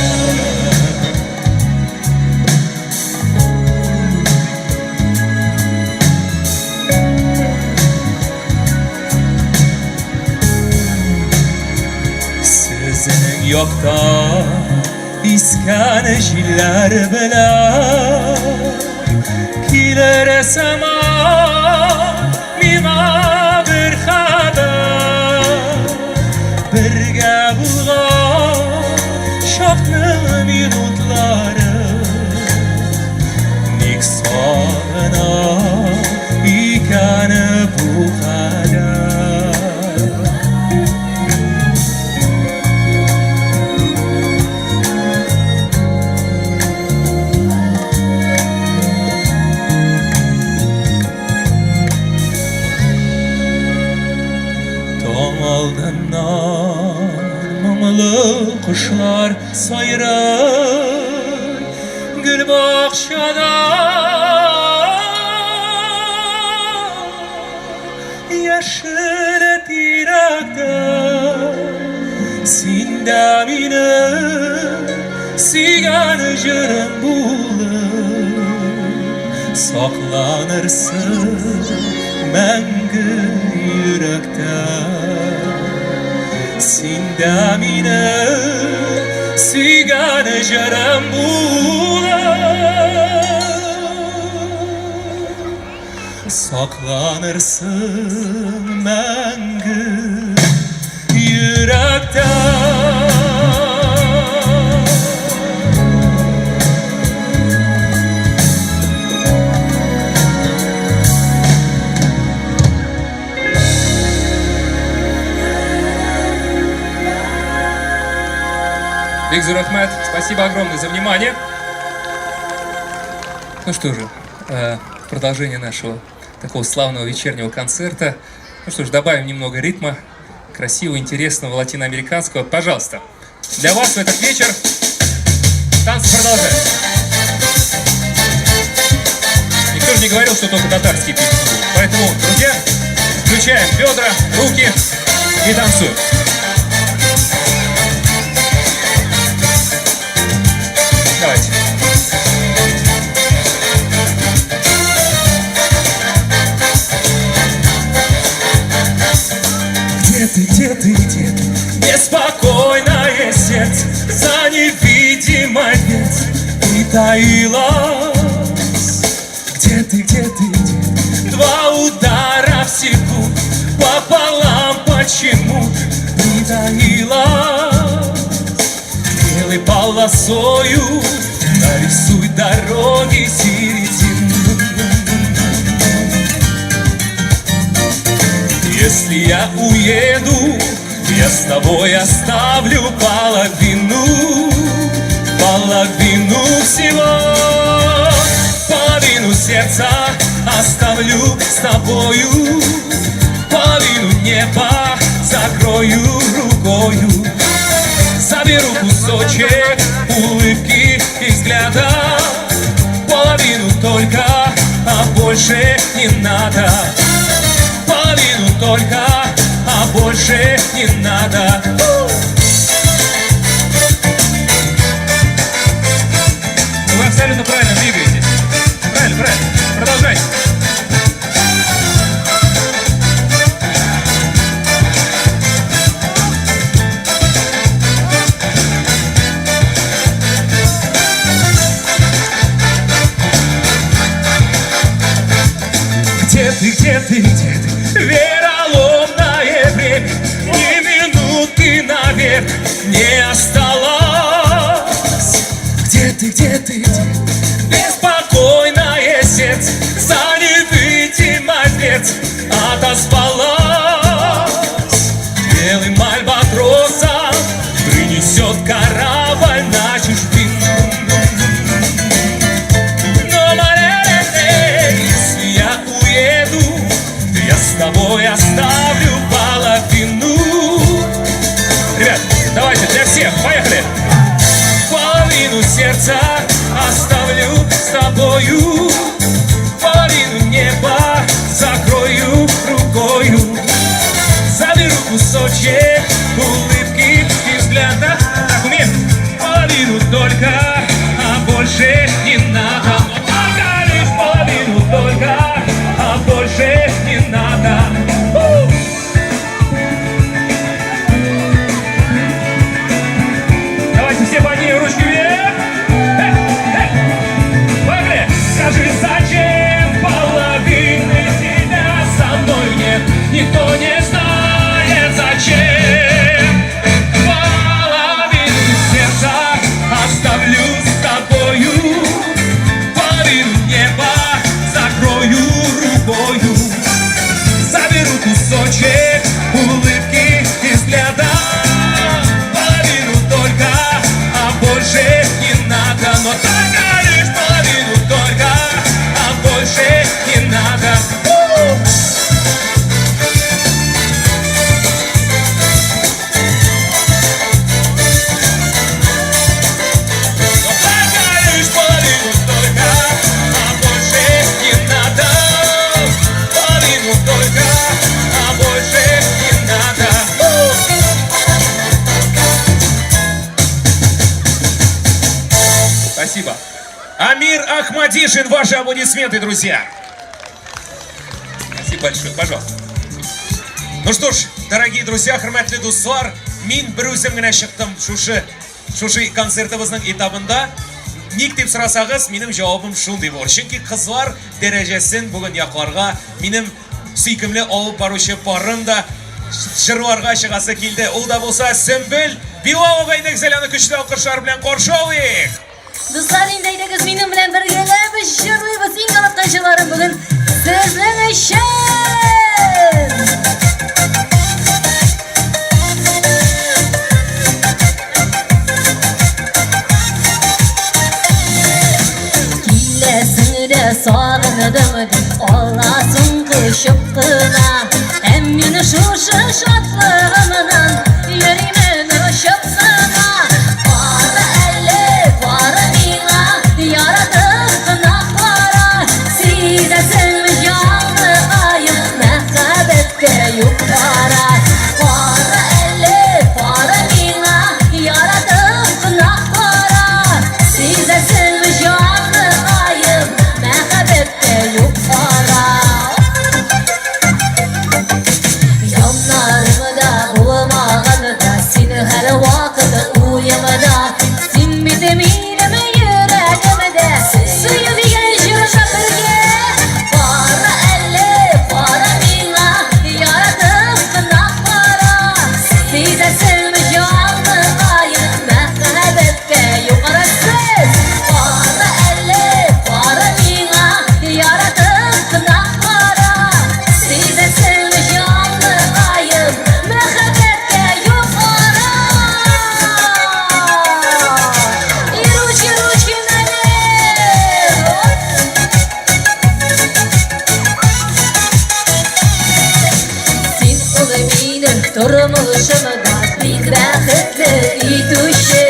Сезнең якта Искән җилләр белән Килер сыман миңа бер хәбәр. Бергә булган чакның минутлары Ник сагына икән бу кадәр? Алдыннан моңлы кошлар сайрый, Гөлбакчада яшел тирәктә Син дә минем сөйгән җырым булып Сакланырсың мәңге йөрәктә. Син дә минем сөйгән җырым булып Сакланырсың мәңге йөрәктә. Бик зур рәхмәт. Спасибо огромное за внимание. Ну что же, продолжение нашего такого славного вечернего концерта. Ну что ж, добавим немного ритма, красивого, интересного, латиноамериканского. Пожалуйста, для вас в этот вечер танцы продолжаются. Никто же не говорил, что только татарские песни будут. Поэтому, друзья, включаем бедра, руки и танцуем. Давайте. Где ты, где ты, где ты? Беспокойное сердце за невидимой дверцей притаилось. Где ты, где ты, где ты? Два удара в секунду пополам почему притаилась? Белой полосою нарисуй дороги середину. Если я уеду, я с тобой оставлю половину, половину всего, половину сердца оставлю с тобою, половину неба закрою рукою, заберу кусочек улыбки и взгляда, половину только, а больше не надо. Половину только, а больше не надо. Вы абсолютно правильно двигаетесь. Правильно, правильно. Продолжайте. Где ты, где ты, где ты? Вероломное время, ни минуты наверх не осталось. Где ты, где ты, где ты? Беспокойное сердце за невидимой дверцей отоспалось. Белым альбатросом принесет корабль на чужбину. Но, если я уеду, я с тобой оставлю половину. Ребят, давайте для всех, поехали! Половину сердца оставлю с тобою, половину неба закрою рукою, заберу кусочек улыбки и взгляда. Так, умеем? Половину только, а больше не надо. Но только лишь половину только, а больше не надо. Давайте все поднимем ручки вверх. Поехали! Скажи, зачем половины тебя со мной нет? Никто не знает, зачем. Фадишин. Ваши аплодисменты, друзья. Спасибо большое, пожалуйста. Ну что ж, дорогие друзья, хөрмәтле дуслар, мин бер үзем генә чыктым шушы шушы концертыбызның этабында. Ник дип сорасагыз, минем җавабым шундый булыр. Чөнки кызлар дәрәҗәсен бүген якларга минем сөйкемле алып баручы парым да җырларга чыгасы килде. Ул да булса Сөмбел Билалова. Әйдәгез әле аны көчле алкышлар белән каршы алыйк. Дуслар, инде әйдәгез минем белән бергәләп җырлыйбыз. Иң яраткан җырларым бүген сезнең өчен. Киләсең дә сагындым дип аласың кочып кына. Һәм мин шушы шатлыгымнан йөримен очып кына. Кара әле, кара миңа, яратып кына кара. Сизәсеңме, җаныкаем, мәхәббәткә юк ара. Кара әле, кара миңа, яратып кына кара. Сизәсеңме, җаныкаем, мәхәббәткә юк ара. Яннарымда булмаганда син һәрвакыт уемда. Син бит минем йөрәгемдә. Сөю дигән җырга бергә. Кара әле, кара миңа, яратып кына кара. Сизәсеңме, җаныкаем, мәхәббәткә юк ара сез. Кара әле, кара миңа, яратып кына кара. Сизәсеңме, җаныкаем, мәхәббәткә юк ара. И ручки, ручки наверх! Син ул минем тормышымда бик бәхетле итүче.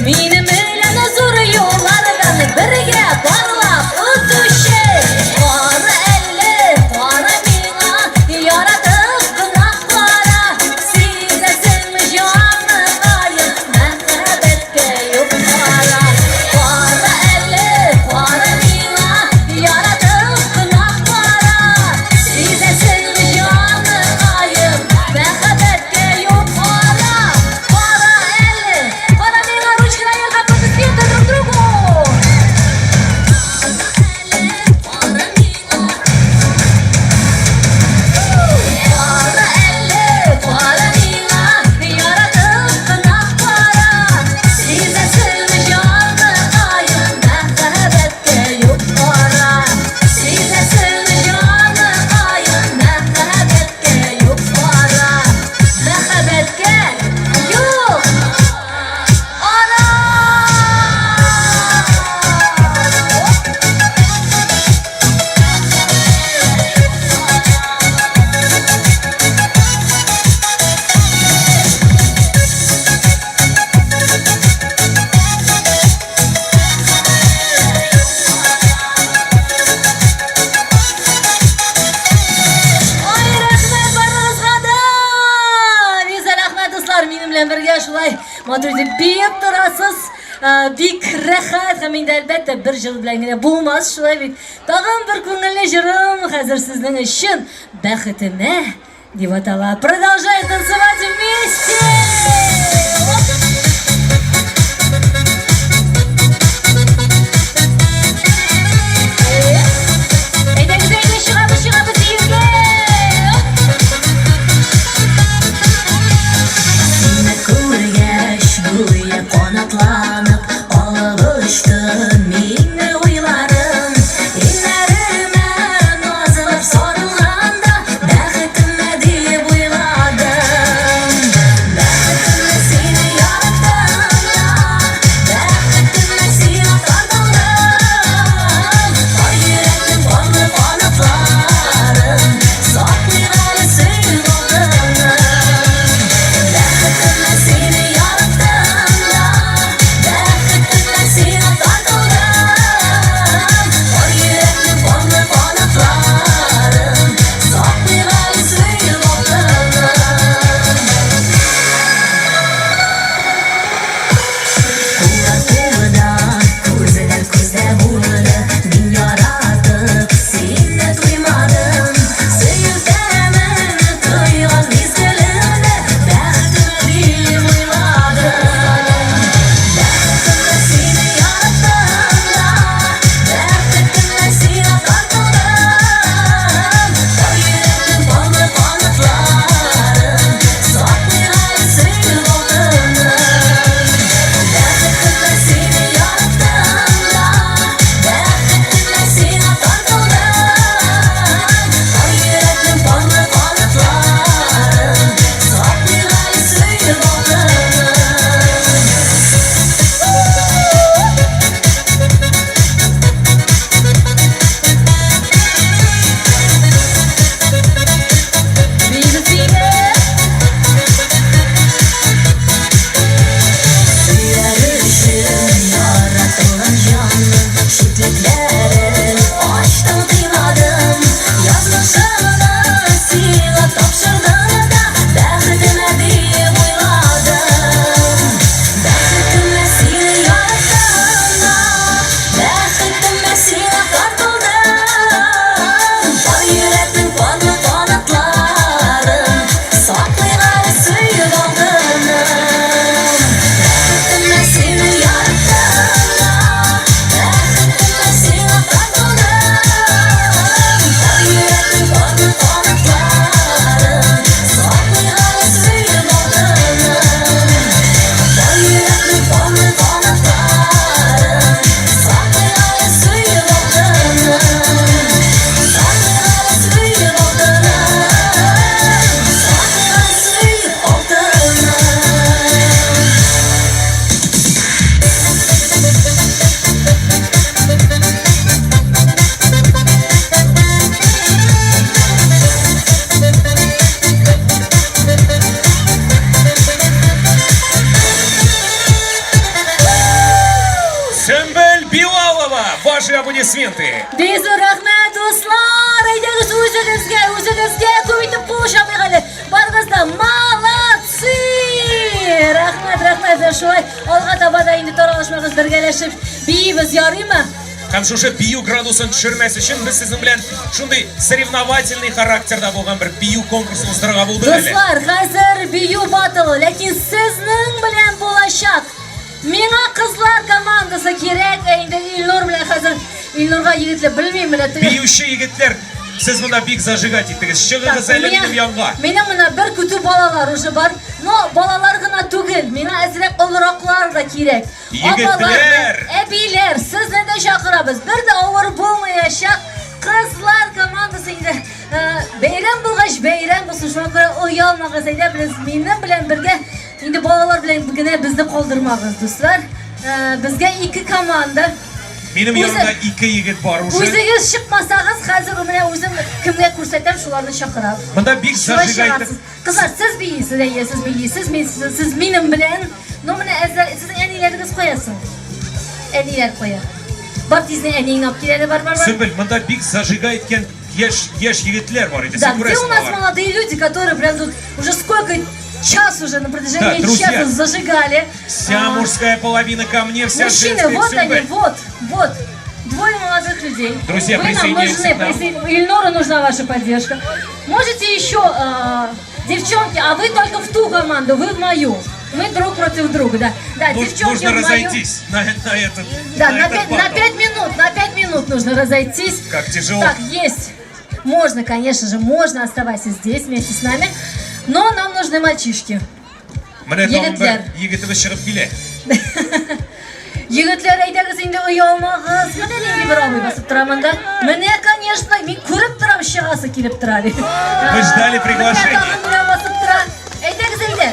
Минем белән зур юллардан бергә парлап үтүче. Кара әле, кара миңа, яратып кына кара. Сизәсеңме, җаныкаем, мәхәббәткә юк ара. Кара әле, кара миңа, яратып кына кара. Сизәсеңме, җаныкаем, мәхәббәткә юк ара. Кара әле, кара миңа, ручки наверх, аплодисменты друг другу. Кара миңа, кара әле, кара миңа, яратып кына кара. Сизәсеңме, җаныкаем, мәхәббәткә юк ара. Сизәсеңме, җаныкаем, мәхәббәткә юк ара. Мәхәббәткә юк ара. Ай, рәхмәт барыгызга да! Риза, рәхмәт, дуслар, минем белән бергә шулай матур итеп биеп торасыз. Бик рәхәт һәм инде әлбәттә бер җыр белән генә булмас, шулай бит. Тагын бер күңелле җырым хәзер сезнең өчен Бәхетемә дип атала. Продолжаем танцевать вместе! Оп! Әйдәгез, әйдә, чыгабыз, чыгабыз биюгә! Оп! Сине күргәч, гүя канатланып, алып очты мине уйларым. Иңнәремә назлап сарылганда, бәхетемә дип уйладым. Бәхетемә сине. Бурьшие аплодисменты. Бик зур рәхмәт, дуслар! Әйдәгез үзегезгә, үзегезгә күп итеп кул чабыйк әле. Барыгыз да молодцы! Рәхмәт, рәхмәт. Менә шулай алга таба да инде таралышмагыз, бергәләшеп биибез, ярыймы? Һәм шушы бию градусын төшермәс өчен без сезнең белән шундый соревновательный характерда булган бер бию конкурсын уздырырга булдык әле. Дуслар, хәзер бию баттлы, ләкин сезнең белән булачак. Миңа кызлар командасы кирәк, ә инде Илнур белән хәзер Илнурга егетләр белмим менә теге. Биюче егетләр, сез монда бик зажигать иттегез. Чыгыгыз әле минем янга. Минем менә бер көтү балалар уже бар. Но балалар гына түгел, миңа әзрәк олыраклар да кирәк. Егетләр! Әбиләр, сезне дә чакырабыз. Бер дә авыр булмаячак. Кызлар командасы инде бәйрәм булгач, бәйрәм булсын. Шуңа күрә оялмагыз, әйдә без минем белән бергә инде балалар белән генә безне калдырмагыз, дуслар. Безгә ике команда. Минем янымда ике егет бар уже. Үзегез чыкмасагыз, хәзер менә үзем кемгә күрсәтәм, шуларны чакырам. Монда бик зажигай. Кызлар, сез биисез, әйе, сез биисез, мин сез, сез минем белән. Но менә әзер, сезнең әниләрегез кая соң? Әниләр кая? Бар тиздән әниеңне алып кил әле, бар, бар, бар. Сөмбел, монда бик зажигай иткән яшь, яшь егетләр бар иде. Да, Син где у күрәсең нас алар. молодые люди, которые прям тут уже сколько час уже на протяжении Да, друзья, часа зажигали. Вся А, мужская половина ко мне, вся Мужчины, женская к вот они, Сөмбел. вот, вот. Двое молодых людей. Друзья, Вы нам присоединяйтесь нужны. к нам. Ильнуру нужна ваша поддержка. Можете еще, девчонки, а вы только в ту команду, вы в мою. Мы друг против друга, да. Да, девчонки Нужно в мою. разойтись на этот, Да, на на этот 5, на батл. 5 минут, на 5 минут нужно разойтись. Как тяжело. Так, есть. Можно, конечно же, можно оставаться здесь вместе с нами. Но нам нужны мальчишки. Менә тагын бер Егетләр. егетебез чыгып килә. Егетләр, әйдәгез инде оялмагыз. Менә нинди бер абый басып тора монда. Менә, конечно, мин күреп торам, чыгасы килеп тора ди. Мы ждали приглашения. Менә тагын берәү басып тора. Әйдәгез әйдә.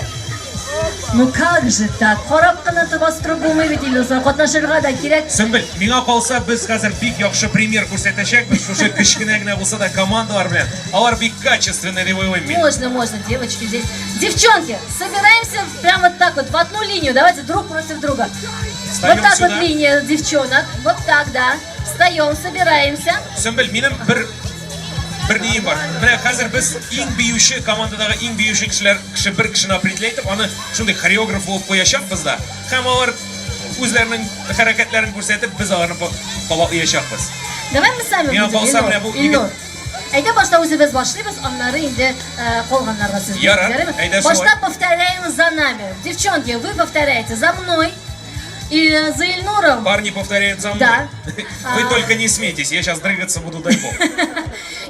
Ну как же так? Карап кына басып торып булмый бит инде, дуслар. Катнашырга да кирәк. Сөмбел, миңа калса, без хәзер бик яхшы пример күрсәтәчәкбез. Шушы кечкенә генә булса да командалар белән. Алар бик качественный дип уйлыйм мин. Можно, можно, девочки здесь. Девчонки, собираемся прямо вот так вот, в одну линию. Давайте друг против друга. Встаем вот так сюда. вот линия девчонок. Вот так, да. Встаем, собираемся. Сөмбел, минем бер нием бар. Менә хәзер без иң биюче командадагы иң биюче кешеләр, кеше бер кешене определять итеп, аны шундый хореограф булып куячакбыз да. Һәм алар үзләренең хәрәкәтләрен күрсәтеп, без аларны кабатлаячакбыз. Давай мы сами Миңа будем, калса, Илнур. менә бу Илнур. Әйдә башта үзебез башлыйбыз, аннары инде калганнарга сүз Ярар, бирәбез. әйдә шулай. Башта повторяем за нами. Девчонки, вы повторяете за мной и за Ильнуром. Парни повторяют за мной. Да. Вы А. только не смейтесь, я сейчас дрыгаться буду, дай бог.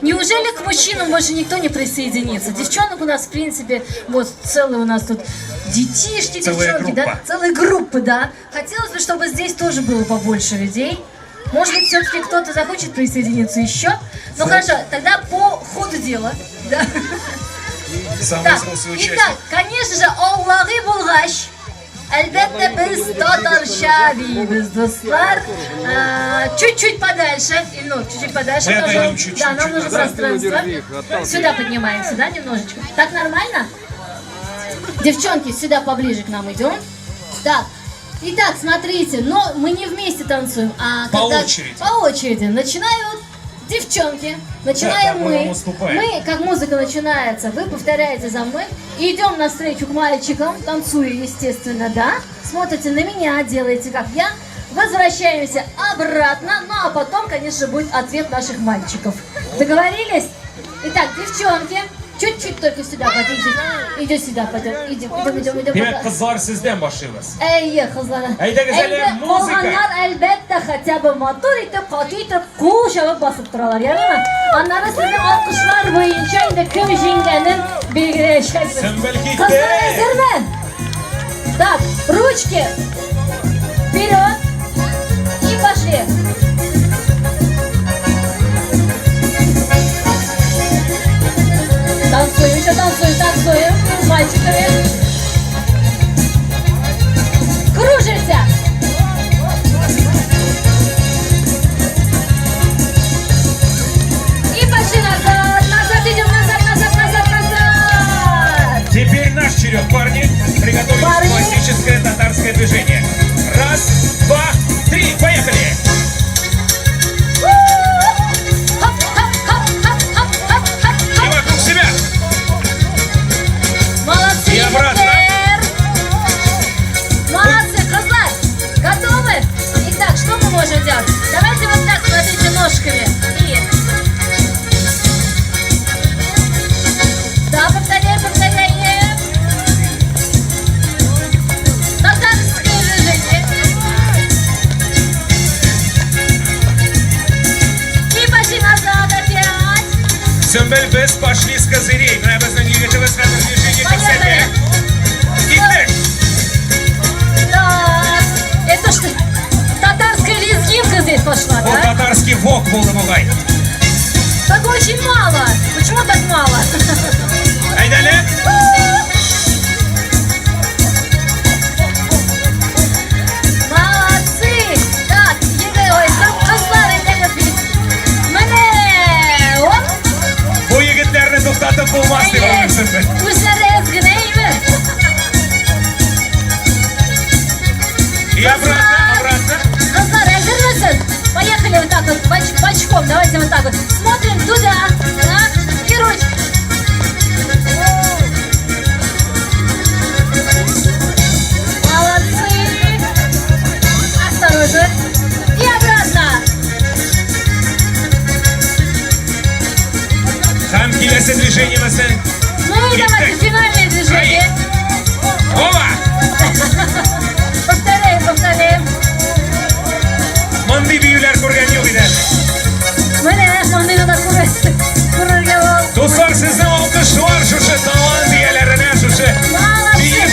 Неужели к мужчинам больше никто не присоединится? Девчонок у нас, в принципе, вот целые у нас тут детишки, Целая девчонки, да? группа. Целые группы, да. Хотелось бы, чтобы здесь тоже было побольше людей. Может быть, все-таки кто-то захочет присоединиться еще. Ну хорошо, тогда по ходу дела. Да. Самый Так, взрослый участник. итак, конечно же, Аллаги булгач, әлбәттә без татарча биибез, дуслар. Чуть-чуть подальше, Ильнур, чуть-чуть подальше. Мы отойдем пожалуйста. чуть-чуть Да, нам нужно назад. пространство. Сюда поднимаемся, да, немножечко. Так нормально? Девчонки, сюда поближе к нам идем. Так, итак, смотрите, но мы не вместе танцуем, а По когда очереди. По очереди. Начинают девчонки, начинаем Да, мы мы. вам уступаем. Мы, как музыка начинается, вы повторяете за мной. Идем навстречу к мальчикам, танцуя, естественно, да. Смотрите на меня, делаете как я. Возвращаемся обратно, ну а потом, конечно, будет ответ наших мальчиков. Договорились? Итак, девчонки, чуть-чуть только сюда подойдите. Идем сюда, пойдем. Идем, идем, идем, идем. Димәк, кызлар, сездән башлыйбыз. Әйе, кызлар. Әйдәгез әле, Әйдә, музыка. Калганнар әлбәттә хотя бы матур итеп, каты итеп кул чабып басып торалар, ярыймы? Аннары сезнең алкышлар буенча инде кем җиңгәнен билгеләячәкбез. Сөмбел китте. Кызлар әзерме? Так, ручки вперед и пошли. Танцуем, еще танцуем, танцуем с мальчиками. Кружимся. И пошли назад, назад идем, назад, назад, назад, назад. Теперь наш черед, парни. Приготовились. Парни. Классическое татарское движение. Раз, два, три, поехали! ножками. И... Да, повторяем, повторяем. Татарское движение. И пошли назад опять. Сөмбел, без пошли с козырей. Менә безнең егетебез хәзер движение күрсәтә. Киттек. Так, это что? Татарская лезгинка здесь пошла, Бу да? татарский вок булды бугай. Так очень мало. Почему так мало? Әйдә әле. Молодцы! Так, егет, ой, кызлар, әйдәгез бит. Менә, оп! Бу егетләрне туктатып булмас дип уйлыйм, Сөмбел. Үзләре әз генә име? И обратно, обратно. Кызлар, әзермесез? Поехали вот так вот, бочком, давайте вот так вот. Смотрим туда, да, и ручки. Молодцы! Осторожно. И обратно. Һәм киләсе движениебезнең. Ну и давайте финальное движение. Опа! Повторяем, повторяем. Мондый биюләр күргән юк иде. Менә мондыйны да күрергә була. Дуслар, сезнең алкышлар шушы талант ияләренә, шушы Молодцы! биеп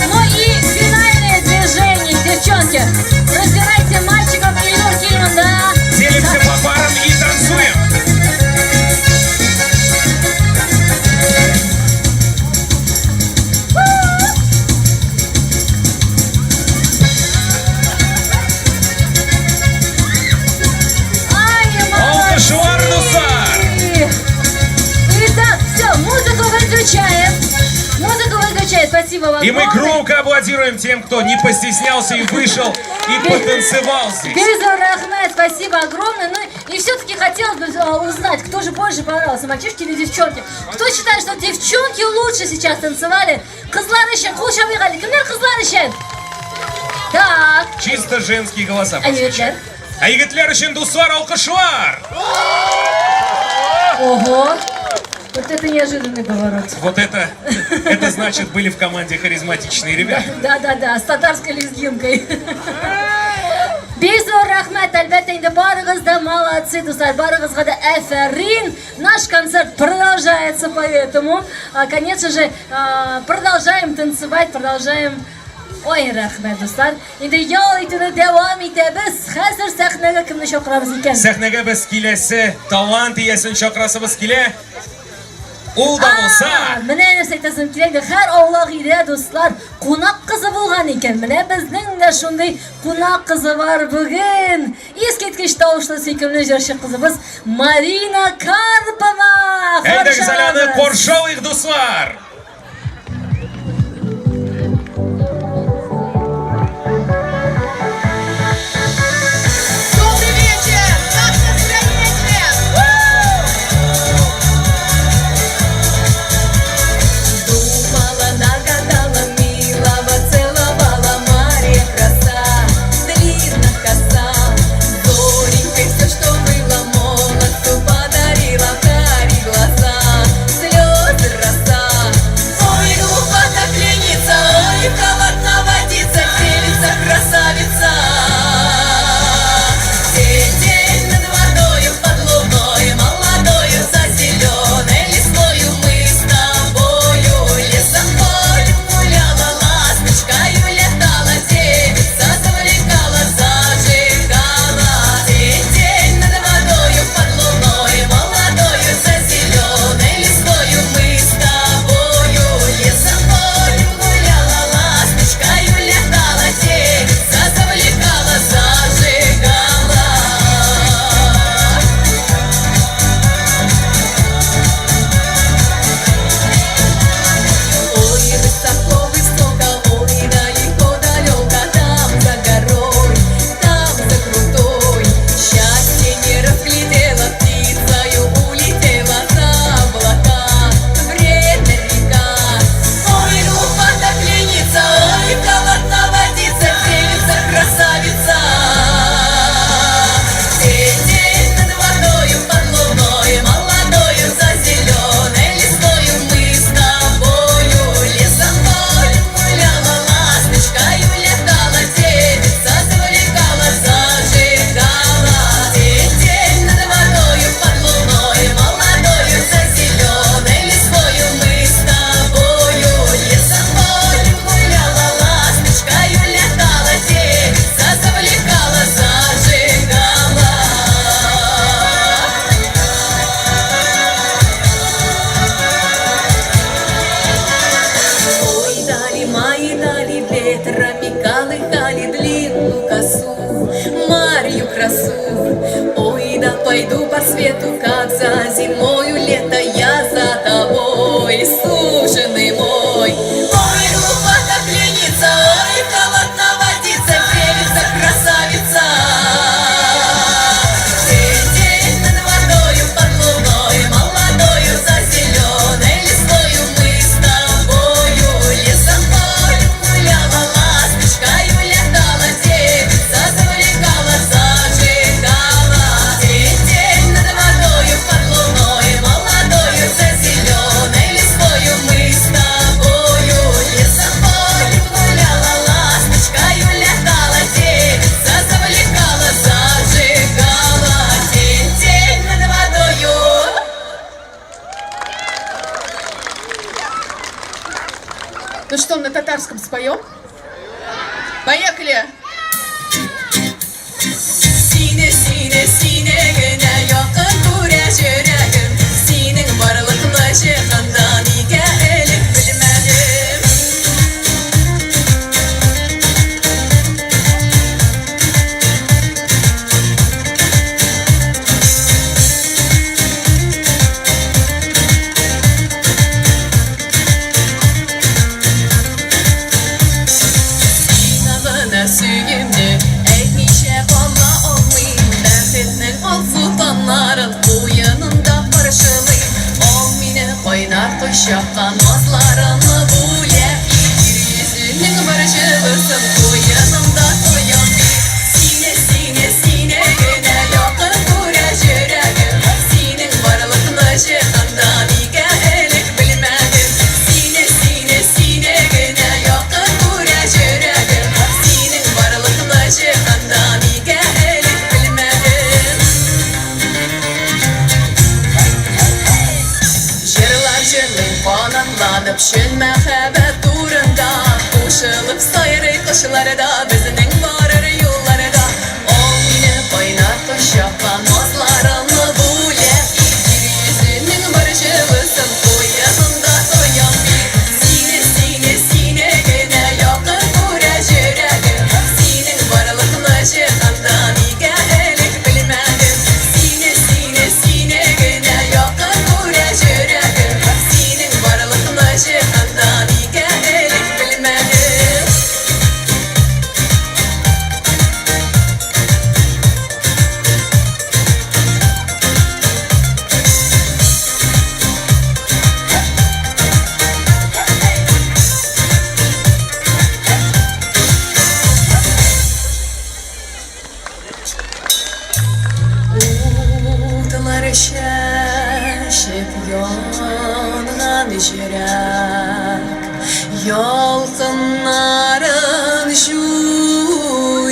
Ну и финальное движение, девчонки. Разбирайте мальчиков Ильнур Кильман, да. Делимся по парам и танцуем. Ай, Алкышлар, дуслар! Итак, все, музыку выключаем. Музыку выключаем. Спасибо вам. И мы огромное. громко аплодируем тем, кто не постеснялся и вышел и потанцевал здесь. Бик зур рәхмәт, спасибо огромное. Ну и все-таки хотелось бы узнать, кто же больше понравился, мальчишки или девчонки? Кто считает, что девчонки лучше сейчас танцевали? Кызлар өчен кул чабыйк әле. Кемнәр кызлар өчен? Так, Чисто женские голоса. А егетләр? Ә егетләр өчен, дуслар, алкышлар! Ого! Вот это неожиданный поворот. Вот это значит, были в команде харизматичные ребята. Да-да-да, с татарской лезгинкой. Бик зур рәхмәт, әлбәттә инде барыгыз да молодцы, дуслар, барыгызга да афәрин. Наш концерт продолжается, поэтому, конечно же, продолжаем танцевать, продолжаем. Ой, рәхмәт, дуслар. Инде ял итүне дәвам итәбез. Хәзер сәхнәгә кемне чакырабыз икән? Сәхнәгә без киләсе талант иясен чакырасыбыз килә. Ул да булса, Менә нәрсә әйтәсем килә инде. Һәр аулак өйдә, дуслар, кунак кызы булган икән. Менә безнең дә шундый кунак кызы бар бүген. Искиткеч тавышлы сөйкемле җырчы кызыбыз Марина Карпова. Әйдәгез әле аны Каршы алабыз. каршы алыйк, дуслар! Добрый вечер! Как настроение? У! Думала, нагадала, милого целовала Марья краса, длинна коса. Зоренькой все, что было, молодцу подарила кари глаза, слезы роса. лету, как за зимою лето, я за тобой, суженый мой. Ой, глупа так лениться, ой, холодна водица, девица, красавица. День над водою, под луной, молодою, за зеленой листвою мы с тобою лесом полем гуляла, ласточкою летала, девица завлекала, зажигала. День над водою, под луной, молодою, за зеленой листвою мы с тобою лесом полем гуляла, ласточкою летала, девица завлекала, зажигала. День над водою. Ну что, на татарском споем? Поехали! Сине, сине, сине генә якын күрә йөрәгем. Синең барлыкны җиһанда нигә элек белмәдем. Сиңа гына сөюемне әйтмичә кала алмыйм. Бәхетнең алсу таңнарын куенында каршылыйм. Ал мине кайнар кочакка, назларыңны бүләк ит. Җир йөзенең бар җылысын куенымда тоям мин. Сине, сине, сине генә якын күрә йөрәгем. Синең барлыкны җиһанда нигә элек белмәдем. Сине, сине, сине генә якын күрә йөрәгем. Синең барлыкны җиһанда нигә элек белмәдем. Җырлар җырлыйм канатланып чын мәхәббәт турында. Кушылып сайрый кошлар да безнең барыр юлларда. Ал мине кайнар кочакка, назларыңны бүләк ит. Җир йөзенең бар җылысын куенымда тоям мин. Сине, сине, сине генә якын күрә йөрәгем. Синең барлыкны җиһанда нигә элек белмәдем. Сине, сине, сине генә якын күрә йөрәгем. Синең барлыкны җиһанда нигә элек белмәдем. Утлар чәчеп янган йөрәк, ялкыннарын җуймасын.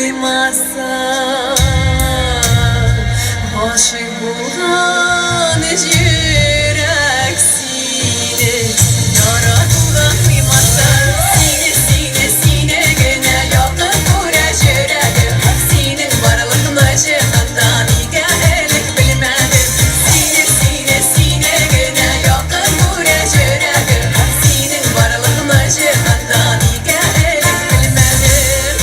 Гашыйк булган йөрәк сине яратудан туймасын. Сине, сине, сине генә якын күрә йөрәгем. Синең барлыкны җиһанда нигә элек белмәдем. Сине, сине, сине генә якын күрә йөрәгем. Синең барлыкны җиһанда нигә элек белмәдем.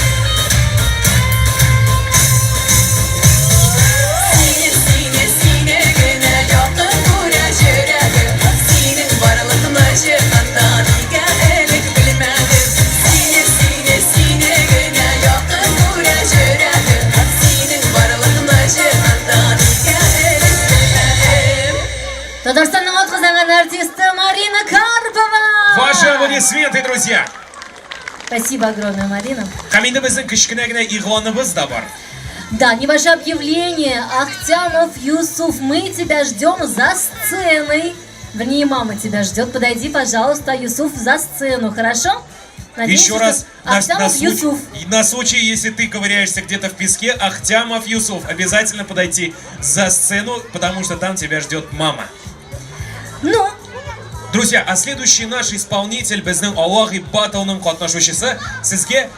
Сине, сине, сине генә якын күрә йөрәгем. Синең барлыкны җиһанда нигә элек белмәдем. Сине, сине, сине генә якын күрә йөрәгем. Синең барлыкны җиһанда нигә элек белмәдем. Татарстанның атказанган артисты Марина Карпова! Ваши аплодисменты, друзья! Спасибо огромное, Марина. Һәм инде безнең кечкенә генә игъланыбыз да бар. Да, небольшое объявление. Ахтямов Юсуф, мы тебя ждем за сценой. Вернее, мама тебя ждет. Подойди, пожалуйста, Юсуф, за сцену, хорошо? Надеемся, Еще что- раз, на Ахтямов Юсуф. на случай, если ты ковыряешься где-то в песке, Ахтямов Юсуф, обязательно подойти за сцену, потому что там тебя ждет мама. Ну, Друзья, а следующий наш исполнитель, безнең Аллаһи Баттлның катнашучысы, сезгә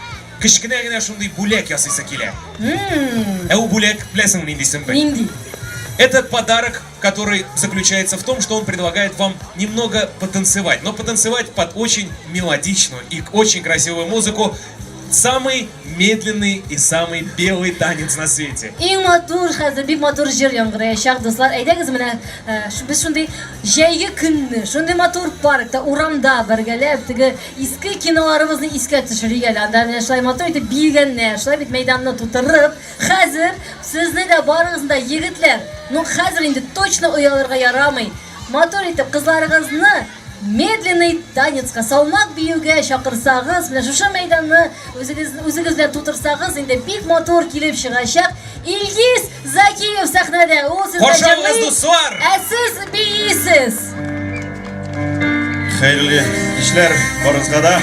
кечкенә генә шундый бүләк ясыйсы килә. Ә ул бүләк, беләсең нинди Сөмбел? Нинди. Этот подарок, который заключается в том, что он предлагает вам немного потанцевать, но потанцевать под очень мелодичную и очень красивую музыку. Самый медленный и самый белый танец на свете. Иң матур, хәзер бик матур җыр яңгыраячак, дуслар. Әйдәгез менә э, без шундый җәйге көнне, шундый матур паркта, урамда бергәләп теге иске киноларыбызны искә төшерик әле. Анда менә шулай матур итеп биегәннәр, шулай бит мәйданны тутырып. Хәзер сезне дә барыгызны да егетләр, ну хәзер инде точно оялырга ярамый. Матур итеп кызларыгызны Медленный танецка, салмак биюгә чакырсагыз, менә шушы мәйданны үзегез үзегез белән тутырсагыз, инде бик матур килеп чыгачак. Илгиз Закиев сәхнәдә. Ул сезгә Каршы алыгыз, җырлый, дуслар! Ә сез биисез. Хәерле кичләр барыгызга да.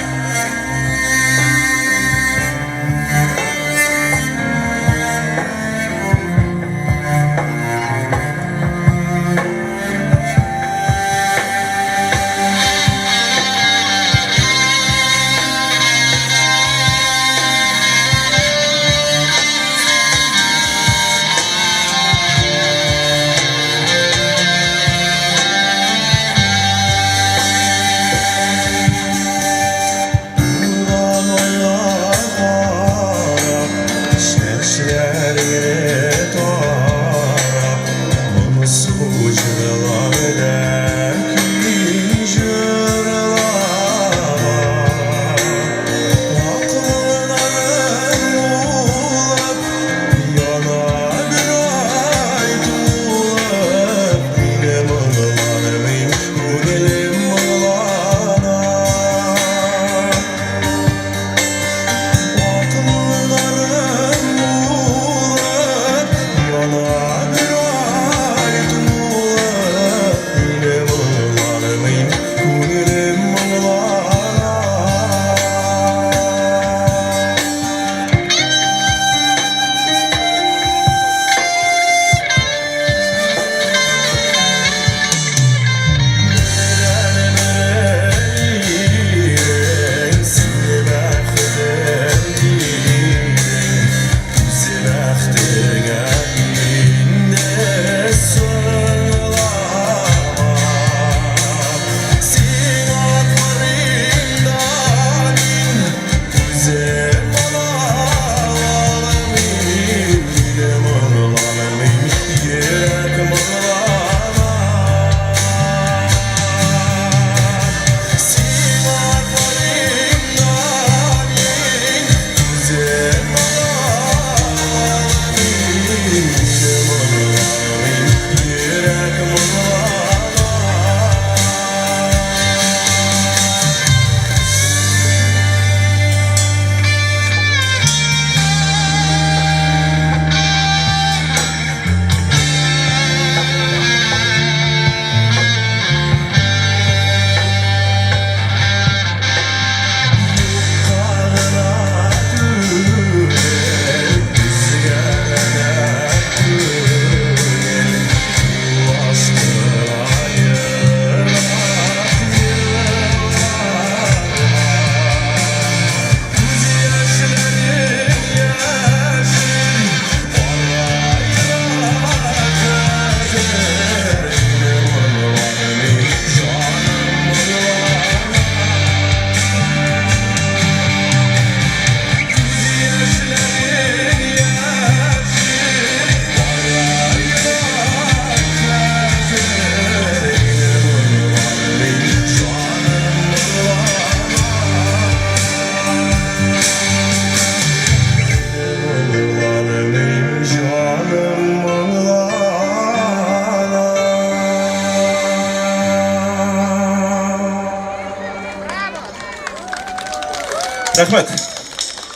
Рәхмәт.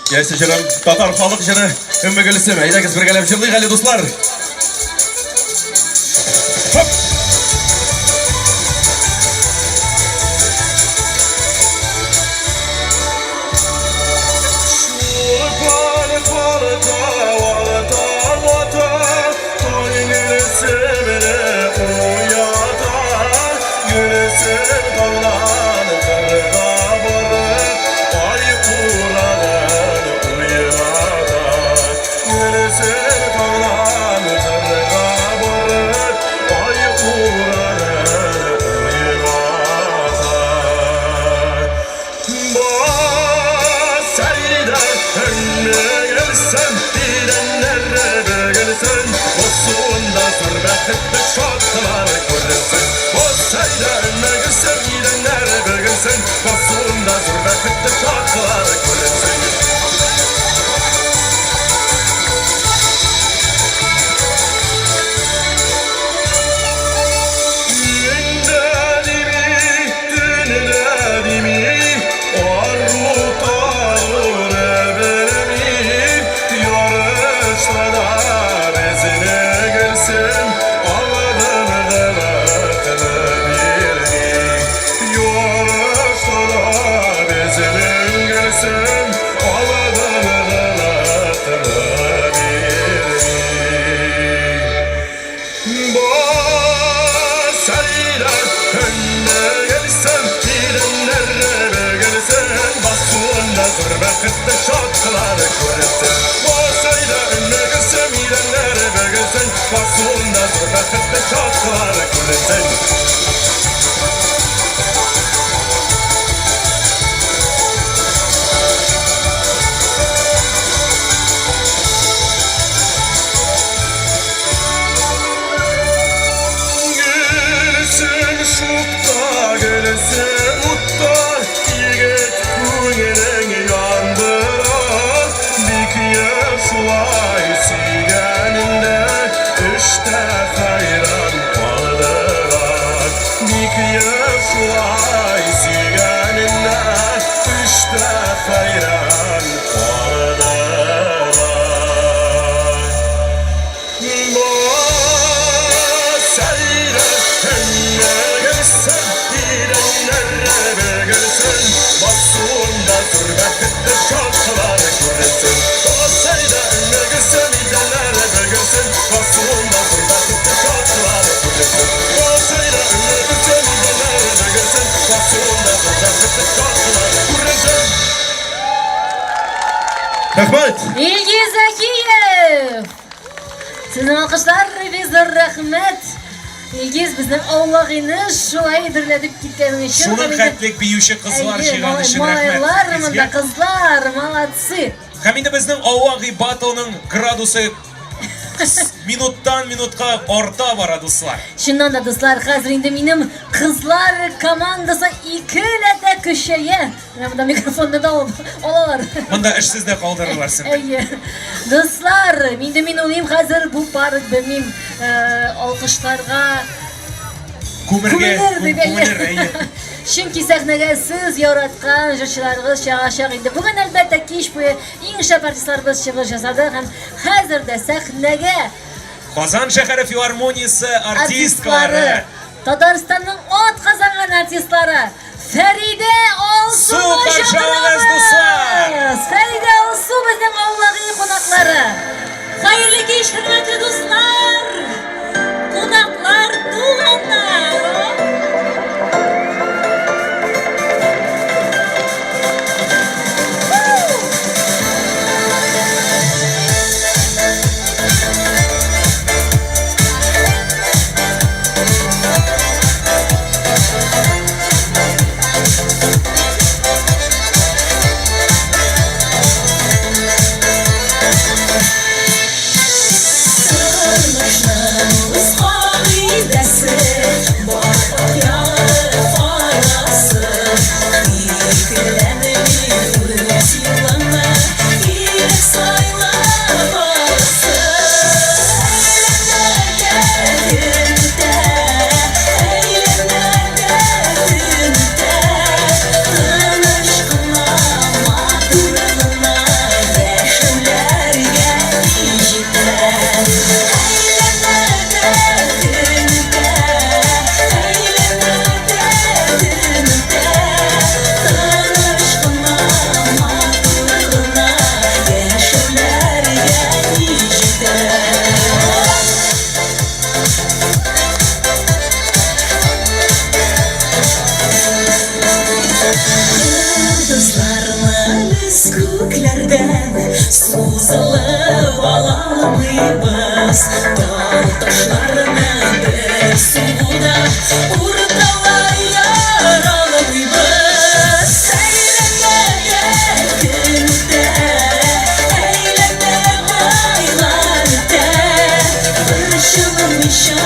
Киләсе җырым татар халык җыры Өмме Гөлсем. Әйдәгез бергәләп җырлыйк әле, дуслар. Хоп! бәхетле шатлар күренсен. Басайда өмәгесен, идәннәр бөгелсен, басуында зур бәхетле шатлар күренсен. Өеңдә дими, төнлә дими, ару талуны белми, ярышларда безне гелсен, алдынгылыкны бирми. Ярышларда безнең гелсен, алдынгылыкны бирми. Басайда өннегелсен, иреннәр бөгелсен, басуында зур бәхетле шатлар күренсен. Басайда өннегелсен, иреннәр бөгелсен, басуында зур бәхетле шатлар күренсен. Гөлсем шукта, гөлсем утта, егет күңелең яндыра. Бик шулай сөйгәнендә, эштә хәйран калдыра. Бик шулай сөйгәнендә, эштә хәйран калдыра. Басайда өннегелсен, идәннәр бөгелсен, басуында зур бәхетле шатлар күренсен. Басайда өннегелсен, идәннәр бөгелсен, басуында зур бәхетле шатлар күренсен. Басайда өннегелсен, идәннәр бөгелсен, басуында зур бәхетле шатлар күренсен. Рәхмәт! Илгиз Зәкиев! Сезнең алкышлар, бик зур рәхмәт. Илгиз, безнең аулак өйне шулай дөрләтеп киткәнең өчен. Шуның хәтлек биюче кызлар җыйган өчен рәхмәт. Малайлар монда, кызлар, молодцы. Һәм инде безнең аулак өй батлының градусы минуттан минутка арта бара, дуслар. Чыннан да, дуслар, хәзер инде минем кызлар командасы икеләтә көчәя. Менә монда микрофонны да алып алалар. Монда эшсез дә калдырырлар сине. Әйе. Дуслар, инде мин уйлыйм, хәзер бу парк, белмим, алкышларга Күмергә, күмелер дип, күмелер, әйе. Чөнки сәхнәгә сез яраткан җырчыларыгыз чыгачак инде. Бүген, әлбәттә, кич буе иң шәп артистларыбыз чыгыш ясады һәм хәзер дә сәхнәгә Казан шәһәре филармониясе артисткалары, Татарстанның атказанган артистлары Фәридә Су Алсуны каршы алыгыз, дуслар! чакырабыз! Фәридә Алсу безнең аулак өй кунаклары. Хәерле кич, хөрмәтле дуслар, кунаклар, туганнар! Тормышның үз кагыйдәсе бар, ягы, файдасы. Икеләнми үз юлыңны кирәк сайлап аласы. Әйләнә көн үтә, әйләнә төн үтә. Тыныч кына, матур гына яшәүләргә ни җитә. Әйләнә көн үтә, әйләнә төн үтә. Тыныч кына, матур гына яшәүләргә ни җитә. Йолдызларны без күкләрдән сузылып ала алмыйбыз. Тау-ташларны бер сугуда урталай яра алмыйбыз. Әйләнә көн үтә, әйләнә айлар үтә. Борчылмыйча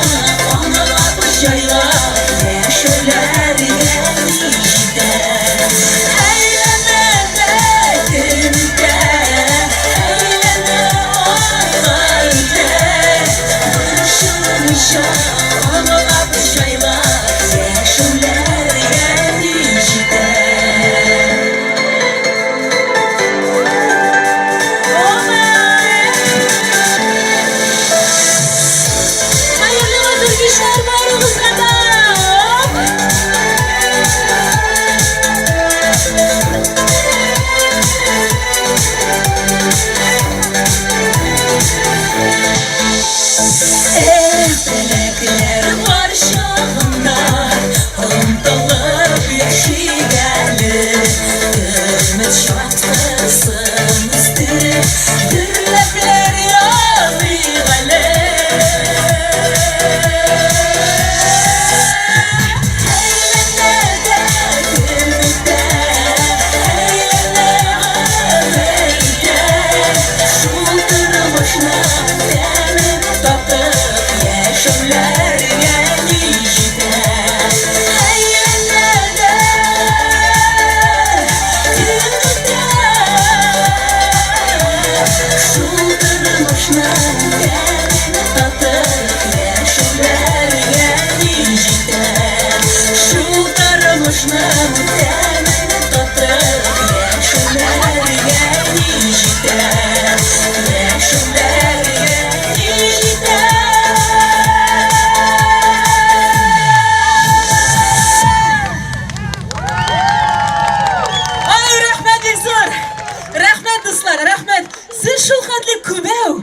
хәтле күбәү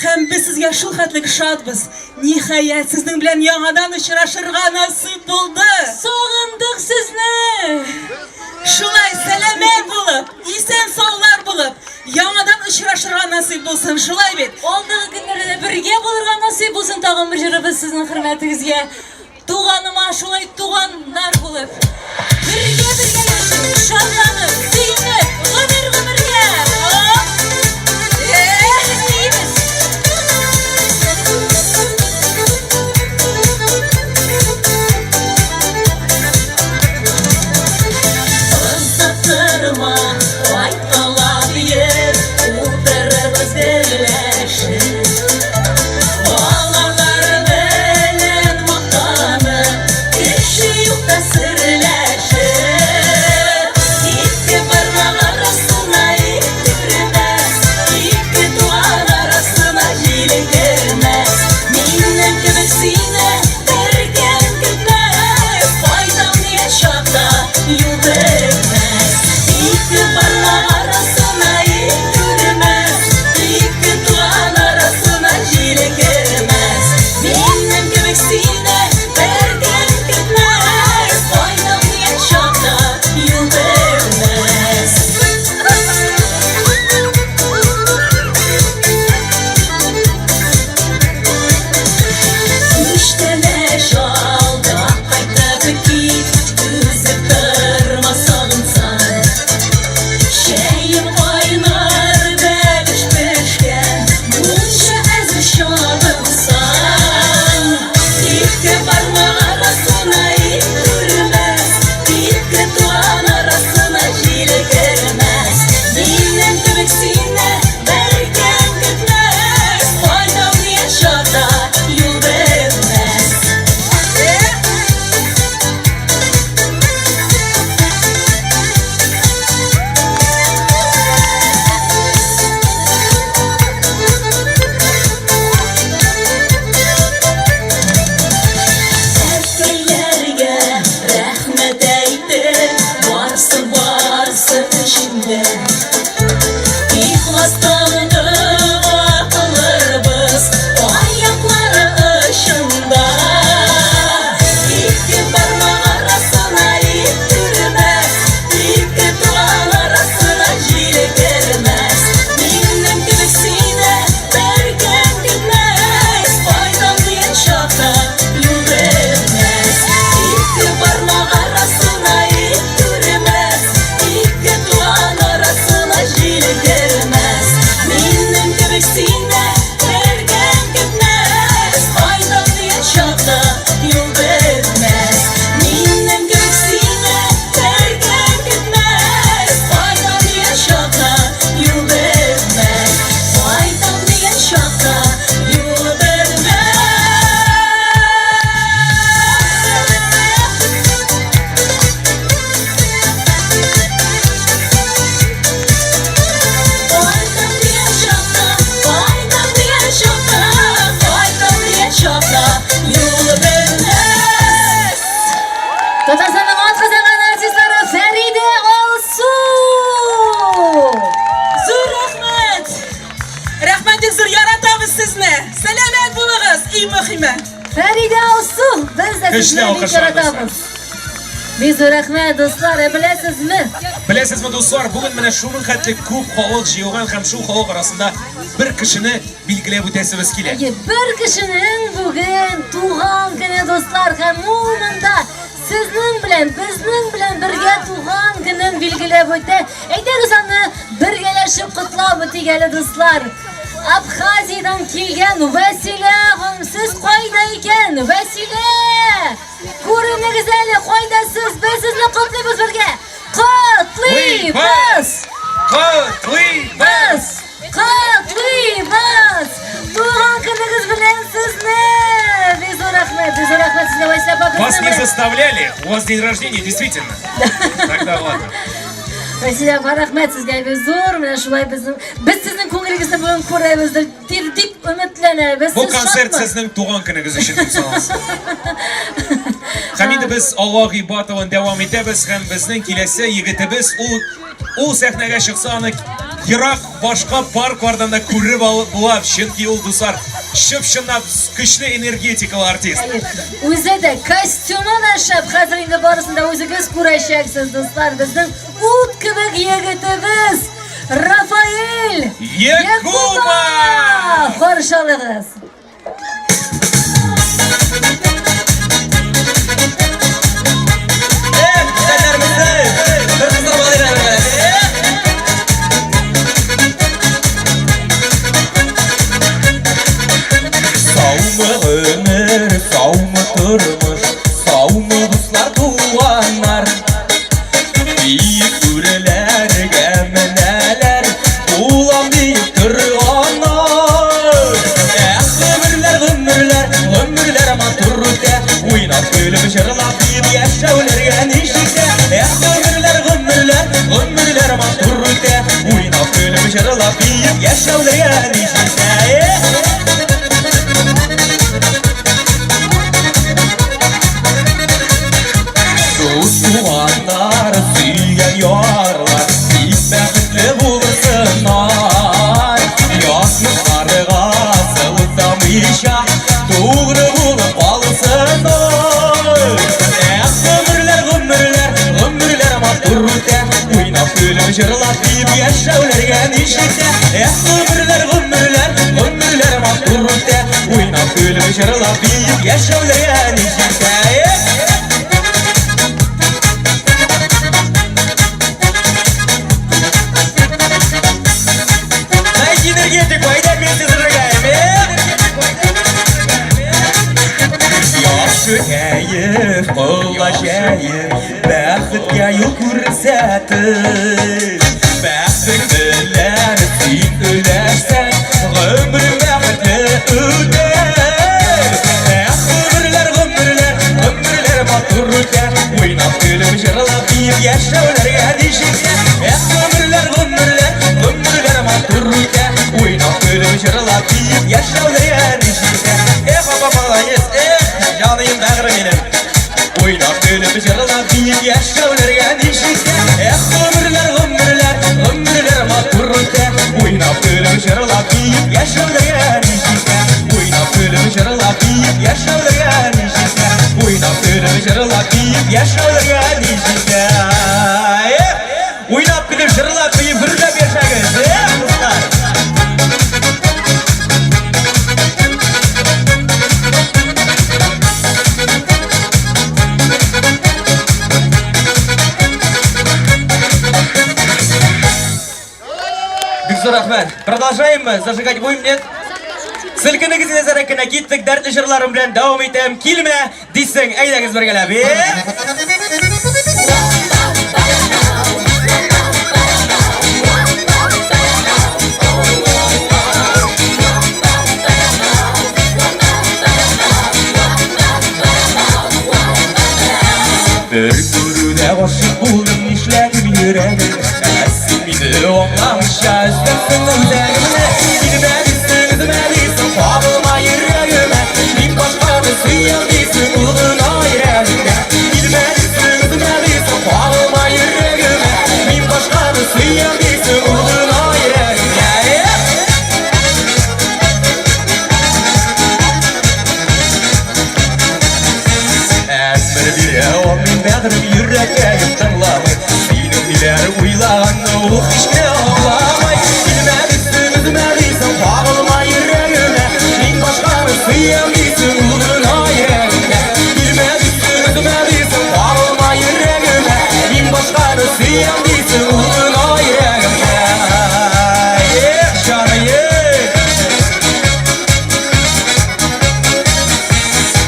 һәм без сезгә шул хәтлек шатбыз. Ниһаять, сезнең белән яңадан очрашырга насыйп булды. Сагындык сезне! Шулай сәламәт булып, исән-саулар булып, яңадан очрашырга насыйп булсын, шулай бит? Алдагы көннәрдә дә бергә булырга насыйп булсын тагын бер җырыбыз сезнең хөрмәтегезгә. Туганыма шулай туганнар булып, бергә-бергә яшәп, шатланып, сөенеп, гомер-гомергә. Эх, биибез! Озаттырма, кайткалап йөр, утырырбыз берләшеп. Балалар белән мактанып, кеше юкта серләшеп. Ике бармак арасына ит кермәс, ике туган арасына җил кермәс. Минем кебек сине беркем көтмәс, кайтам дигән чакта юл бетмәс. Ике бармак арасына ит кермәс, ике туган арасына җил кермәс. Минем кебек сине беркем көтмәс, кайтам дигән чакта юл бетмәс. Күчтәнәч ал да кайтып кит, түзеп торма сагынсаң. Чәем кайнар, бәлеш пешкән, мунча әзер чабынсаң. Ике бармак арасына ит кермәс, ике туган арасына җил кермәс. Минем кебек сине беркем көтмәс, кайтам дигән чакта юл бетмәс. Әткәйләргә рәхмәт әйтеп, барсы барсы өчен дә. Ихластан дога кылырбыз аяклары очында. Ике бармак арасына ит кермәс, ике туган арасына җил кермәс. Минем кебек сине беркем көтмәс, кайтам дигән чакта юл бетмәс. Ике бармак арасына ит кермәс, ике туган арасына җил кермәс. Минем кебек сине беркем көтмәс, кайтам дигән чакта юл бетмәс. Минем кебек сине беркем көтмәс, кайтам дигән чакта юл бетмәс. Кайтам дигән чакта юл бетмәс. Кайтам дигән чакта, кайтам дигән чакта, кайтам дигән чакта юл бетмәс. Татарстанның атказанган артистлары Фәридә Алсу! Зур рәхмәт! Рәхмәт бик зур, яратабыз сезне! Сәламәт булыгыз, иң мөһиме! Фәридә Алсу, без дә Көчле сезне бик алкышлар, яратабыз. Бик зур рәхмәт, дуслар, ә беләсезме? Беләсезме, дуслар, бүген менә шуның хәтле күп халык җыелган һәм шул халык арасында бер кешене билгеләп үтәсебез килә. Әйе, бер кешенең бүген туган көне, дуслар, һәм ул монда сезнең белән, безнең белән бергә туган көнен билгеләп үтә. Әйдәгез аны бергәләшеп котлап үтик әле, дуслар. Абхазиядән килгән Вәсилә ханым, сез кайда икән? Вәсилә! Күренегез әле, кайда сез? Без сезне котлыйбыз бергә. Котлыйбыз! Котлыйбыз! Котлыйбыз! Туган көнегез белән сезне! Бик зур рәхмәт, бик зур рәхмәт сезгә, Вәсилә апа. Вас не заставляли? У вас день рождения, действительно. Тогда ладно. Вәсилә апа, рәхмәт сезгә бик зур. Менә шулай безнең без сезнең күңелегезне бүген күрәбездер дип дип өметләнәбез. Бу Сез концерт шатмы? сезнең туган көнегез өчен дип саналсын. Һәм инде без Алла Гыйбатованы дәвам итәбез һәм безнең киләсе егетебез ул ул сәхнәгә чыкса аны ерак башка парклардан да күреп алып була, чөнки ул дуслар чып-чынлап көчле энергетикалы артист. Үзе дә костюмы да шәп. Хәзер инде барысын да үзегез күрәчәксез, дуслар. Безнең ут кебек егетебез Рафаэль Якубов! Каршы алыгыз. Саумы гомер, саумы тормыш, саумы дуслар, туганнар. Биек үрләргә менәләр, булам диеп торганнар. Эх, гомерләр, гомерләр, гомерләр матур үтә, уйнап, көлеп, җырлап, биеп яшәүләргә ничек тә. Эх, гомерләр, гомерләр, гомерләр матур үтә, уйнап, көлеп, җырлап, биеп яшәүләргә ничек тә. Эх! Дус туганнар, сөйгән ярлар, бик бәхетле булсыннар. Язмышларга сылтамыйча, тугры булып калсыннар. Эх, гомерләр, гомерләр, гомерләр матур үтә, уйнап, көлеп, җырлап, биеп яшәүләргә ничек тә. Эх, гомерләр, гомерләр, гомерләр матур үтә, уйнап, көлеп, җырлап, биеп яшәүләргә ничек тә. Эх! Дайте энергетику, айда вместе зажигаем. Яхшы кәеф, колач җәеп, бәхеткә юл күрсәтер. Бәхет белән син өләшсәң, гомерең бәхетле үтәр. Эх, гомерләр, гомерләр, гомерләр матур үтә, уйнап, көлеп, җырлап, биеп яшәүләргә ничек тә. Эх, гомерләр, гомерләр, гомерләр матур үтә, уйнап, көлеп, җырлап, биеп яшәүләргә ничек тә. Эх, апа, молодец, эх, җаныем, бәгърем минем. Уйнап, көлеп, җырлап, биеп яшәүләргә ничек тә. Эх, гомерләр, гомерләр, гомерләр матур үтә, уйнап, көлеп, җырлап, биеп яшәүләргә ничек тә. Уйнап, көлеп, җырлап, биеп яшәүләргә ничек тә. Уйнап, көлеп, җырлап, биеп яшәүләргә ничек тә. Эх, уйнап, көлеп, җырлап, биеп, гөрләп яшәгез. Эх, дуслар. Бик зур рәхмәт. Продолжаем мы? Зажигать будем, нет? Селкенегез әзерәк кенә киттек, дәртле җырларым белән дәвам итәм. Килмә, дисең, әйдәгез бергәләп. Э? Бер күрүдә гашыйк булдым, нишләдем йөрәгем? Ә син мине аңламыйча өзгәнсең үзәгемне. Килмә дисең, өзмә дисең, кагылма йөрәгемә. Мин башканы сөям дисең, ул гына йөрәгемдә. Килмә дисең, өзмә дисең, кагылма йөрәгемә. Мин башканы сөям дисең, ул гына йөрәгемдә. Эх! Әмер бирә алмыйм бәгърем йөрәккәем тыңламый. Синең ниләр уйлаганны ул һич кенә аңламый. Килмә дисең, өзмә дисең, кагылма йөрәгемә. Мин башканы сөям дисең, ул гына йөрәгемдә. Килмә дисең, өзмә дисең, кагылма йөрәгемә. Мин башканы сөям дисең, ул гына йөрәгемдә. Эх, җаныем!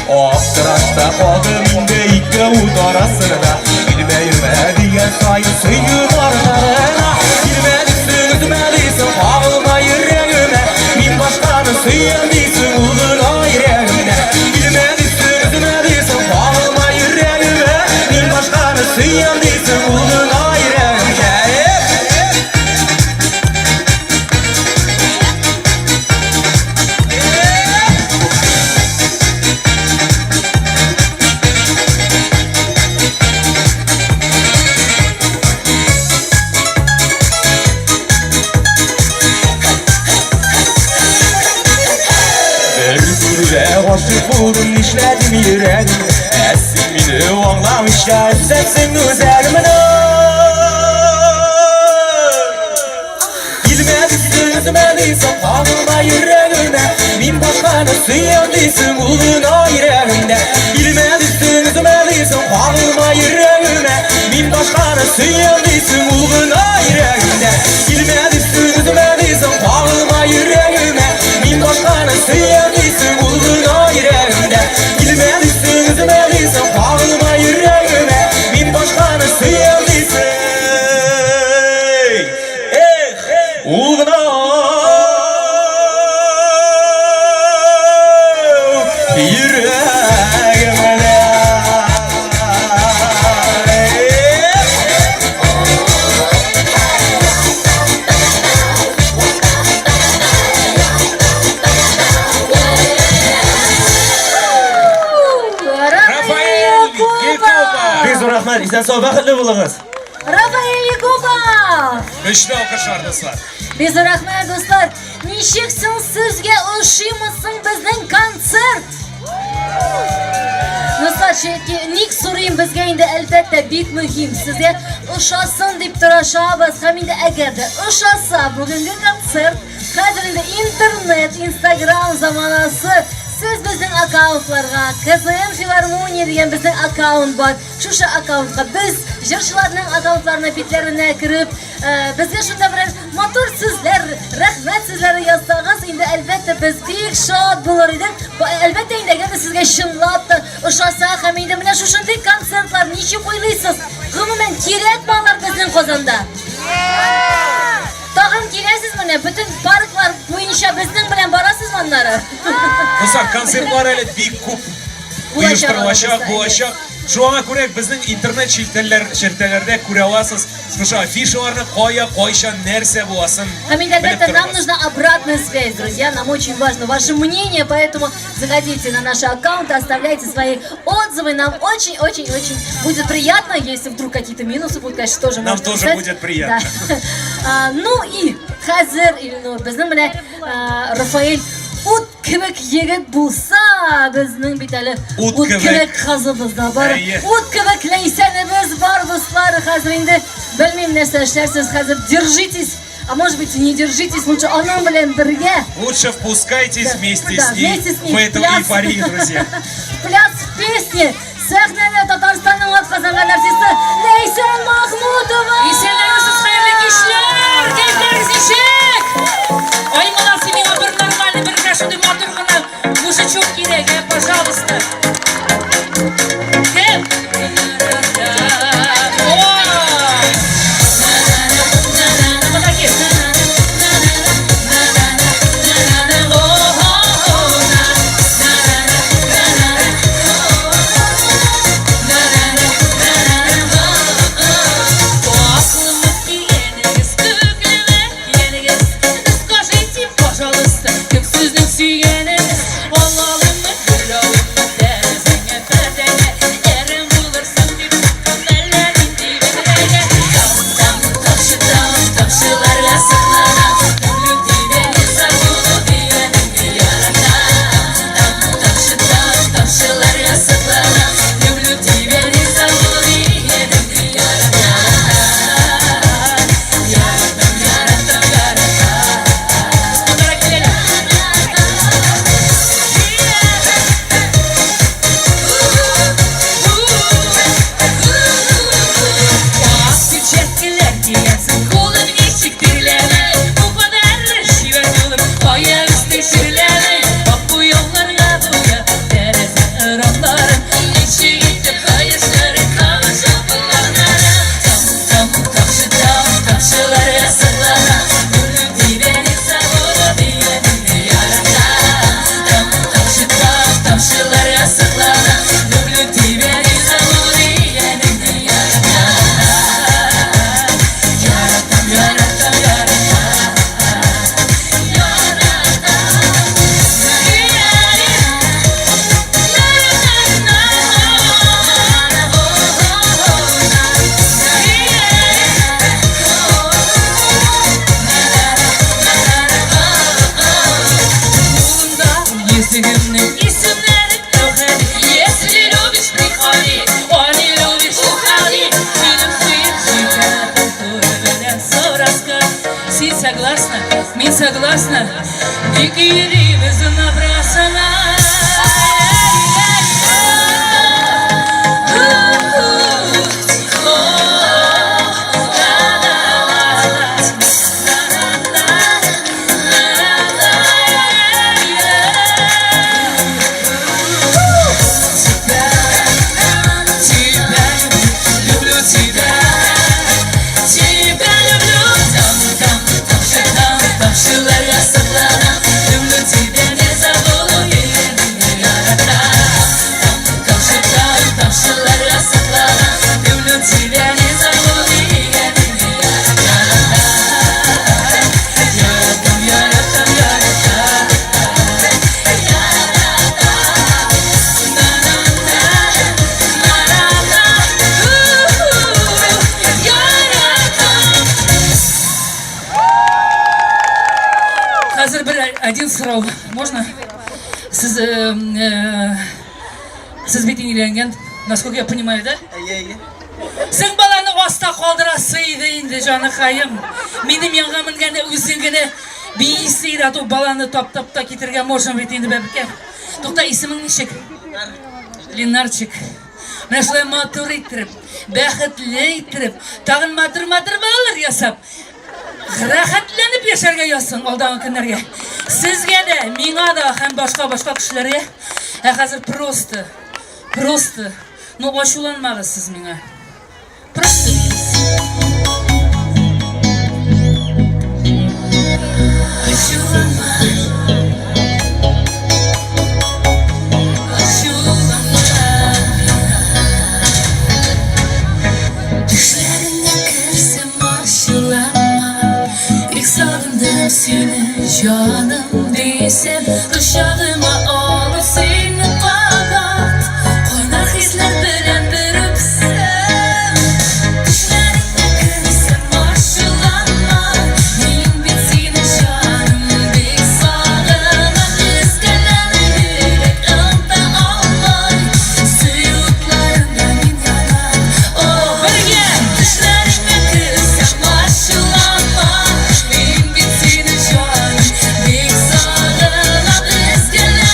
Аптырашта калдым инде ике ут арасында. Килмә, йөрмә дигән саен сөю артларына. Килмә дисең, өзмә дисең, кагылма йөрәгемә. Мин башканы сөям дисең, ул гына йөрәгемдә. Гашыйк булдым, нишләдем йөрәгем? Ә син мине аңламыйча өзәсең үзәгемне. Килмә дисең, өзмә дисең, кагылма йөрәгемә. Мин башканы сөям дисең, ул гына йөрәгемдә. Килмә дисең, өзмә дисең, кагылма йөрәгемә. Мин башканы сөям дисең, ул гына йөрәгемдә. Килмә дисең, өзмә дисең, кагылма йөрәгемә. Мин башканы сөям дисең, ул гына йөрәгемдә. Килмә дисең, өзмә дисең, кагылма йөрәгемә. Мин башканы сөям дисең. Эх, ул гына йөрәгемдә. Рафаэль Якупов! Бик зур рәхмәт, исән сау, бәхетле булыгыз. Рафаэль Якупов! Көчле алкышлар, дуслар. Бик зур рәхмәт, дуслар. Ничек соң сезгә ошыймы соң безнең концерт? Дуслар, чөнки ник сорыйм безгә инде әлбәттә бик мөһим. Сезгә ошасын дип тырышабыз һәм инде әгәр дә ошаса бүгенге концерт, хәзер инде интернет, Инстаграм заманасы. Сез безнең аккаунтларга, КЗН филармония дигән безнең аккаунт бар. Шушы аккаунтка без җырчыларның аккаунтларына битләренә кереп, безгә шунда берәр матур сүзләр, рәхмәт сүзләре язсагыз, инде әлбәттә без бик шат булыр идек. Әлбәттә инде әгәр дә сезгә чынлап та ошаса һәм инде менә шушындый концертлар ничек уйлыйсыз? Гомумән кирәкме алар безнең Казанда? Тагын киләсез менә, бөтен парклар буенча безнең белән барасызмы аннары? Дуслар, концертлар әле бик күп оештырылачак, булачак. Шуңа күрә безнең интернет челтәрләр челтәрләрдә күрә аласыз шушы афишаларны кая, кайчан, нәрсә буласын. Һәм инде әлбәттә, нам нужна обратная связь, друзья, нам очень важно ваше мнение, поэтому заходите на наши аккаунты, оставляйте свои отзывы, нам очень-очень-очень будет приятно, если вдруг какие-то минусы будут, конечно, тоже Нам можете тоже писать. будет приятно. Да. Ну и хәзер, Илнур, безнең менә Рафаэль ут кебек егет булса, безнең бит әле Ут ут кебек. кебек кызыбыз да бар. Әйе. Ут кебек Ләйсәнебез бар, дуслар. Хәзер инде белмим нәрсә эшләрсез, хәзер держитесь. А может быть и не держитесь, лучше аның белән бергә. Лучше впускайтесь Да, вместе да, с ней вместе с ней в эту пляс. эйфорию, друзья. Пляс в песне. Сәхнәдә Татарстанның атказанган артисты Ләйсән Махмутова. Исәннәрмесез, хәерле кичләр! Кәефләрегез ничек? Ай, молодцы, миңа бер нормальный, бер менә шундый матур гына мужичок кирәк, ә, пожалуйста. Кем? О! Монда кил. согласна, мин согласна. Ник йөрибез напрасно. Люблю тебя, тебя люблю. Там, там, там, там, там, шиларга сакланам. Люблю тебя, не забуду. Там, там, там, там, шиларга сакланам. Люблю тебя, не забуду. Яратам, яратам, яратам. Хәзер бер один сорау, можно? Сез сез бит өйләнгән, насколько я понимаю, да? Әйе, әйе. Син баланы аста калдырасы иде инде, җаныкаем. Минем янга менгәндә үзең генә биисе иде, а то баланы таптап та китергән можно бит инде, бәбкә. Тукта, исемең ничек? Ленарчик. Менә шулай матур иттереп, бәхетле иттереп, тагын матур-матур балалар ясап, рәхәтләнеп яшәргә язсын алдагы көннәргә. Сезгә дә, миңа да һәм башка-башка кешеләргә. Ә хәзер просто, просто, ну ачуланмагыз сез миңа. Просто Ачуланма. Ачуланма. Төшләреңә керсәм ачуланма. Бик сагындым сине, җаным дисәм, кочагыма алып сине кабат, кайнар хисләр белән бер үпсәм. Төшләреңә керсәм ачуланма. Мин бит сине, җаным, бик сагынам. Өзгәләнә йөрәк оныта алмый. Сөю утларында мин янам. О, бергә! Төшләреңә керсәм ачуланма. Мин бит сине, җаным, бик сагынам. Өзгәләнә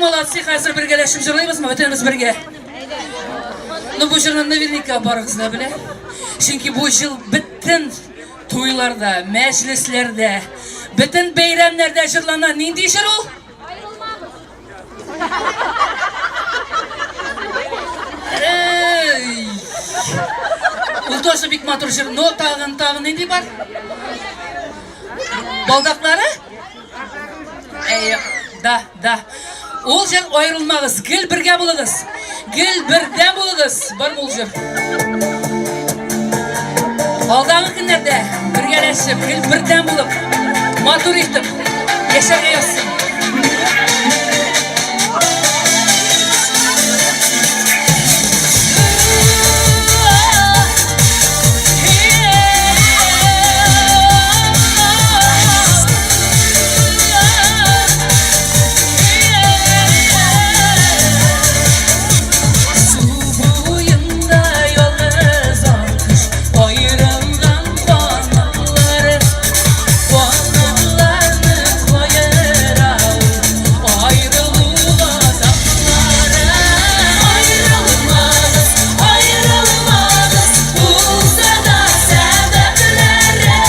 молодцы, хәзер бергәләшеп җырлыйбызмы? Бөтенебез бергә. Ну, бу җырны наверняка барыгыз да белә. Чөнки бу җыр бөтен туйларда, мәҗлесләрдә, бөтен бәйрәмнәрдә җырлана. Нинди җыр ул? Эй! Ул тоже бик матур җыр. Но тагын, тагын нинди бар? Балдаклары? Әй, да, да. Ул җыр аерылмагыз, гел бергә булыгыз. Гел бердәм булыгыз. Бар ул җыр. Алдагы көннәрдә бергәләшеп, гел бердәм булып, матур итеп яшәргә язсын. Су буенда ялгыз аккош аерылган канатлары, канатларны каера ул аерылу газаплары. Аерылмагыз, аерылмагыз, булса да сәбәпләре,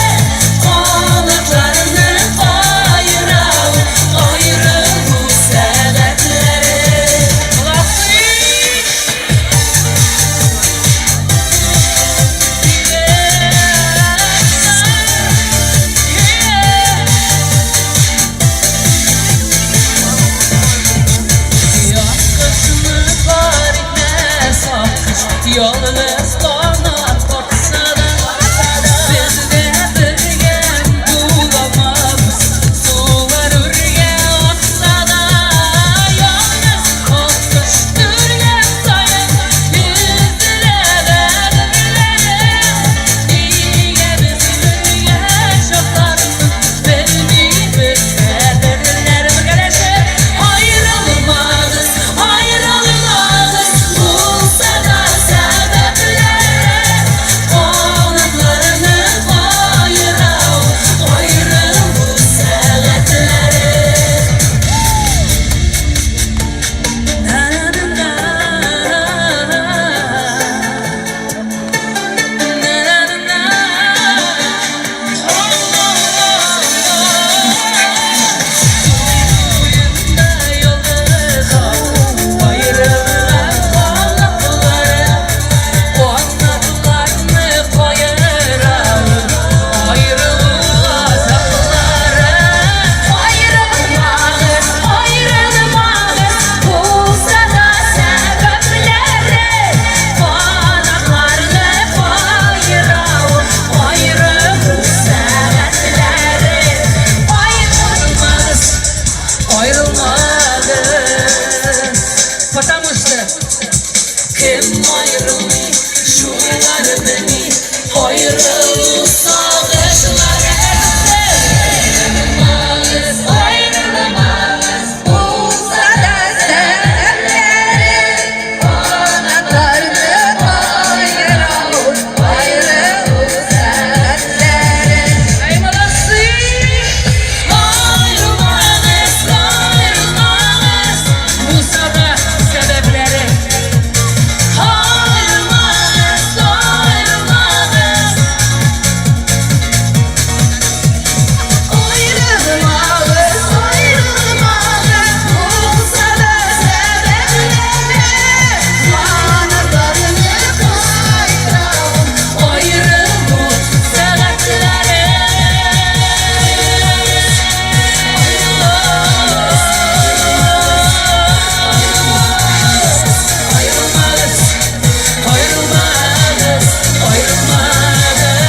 канатларны каера ул аерылу сәбәпләре. Молодцы! Яккышны кар итмәс аккош, ялгыз канат какса да, без дә бергә буламабыз, сулар үргә акса да, ялгыз аккош үргән саен өзелә бәгырьләрем. Нигә без бергә чакларны белмибез кадерләрен? Бергәләшеп аерылмагыз, аерылмагыз, булса да сәбәпләре, канатларны каера аерылу сәгатьләре. Аерылган канатлары, канатларны каера аерылу газаплары. Аерылмагыз, аерылмагыз, булса да сәбәпләре, канатларны каера аерылу сәгатьләре. Аерылмагыз, аерылмагыз, потому что кем аерылмый, шулар белми аерылу сагышлары. Аерылмагыз, аерылмагыз, булса да сәбәпләре, канатларны каера аерылу сәгатьләре. Ай, молодцы! Аерылмагыз, аерылмагыз, булса да сәбәпләре. Аерылмагыз, аерылмагыз. Аерылмагыз, аерылмагыз, булса да сәбәпләре, канатларны каера аерылу сәгатьләре. Аерылмагыз, аерылмагыз, аерылмагыз.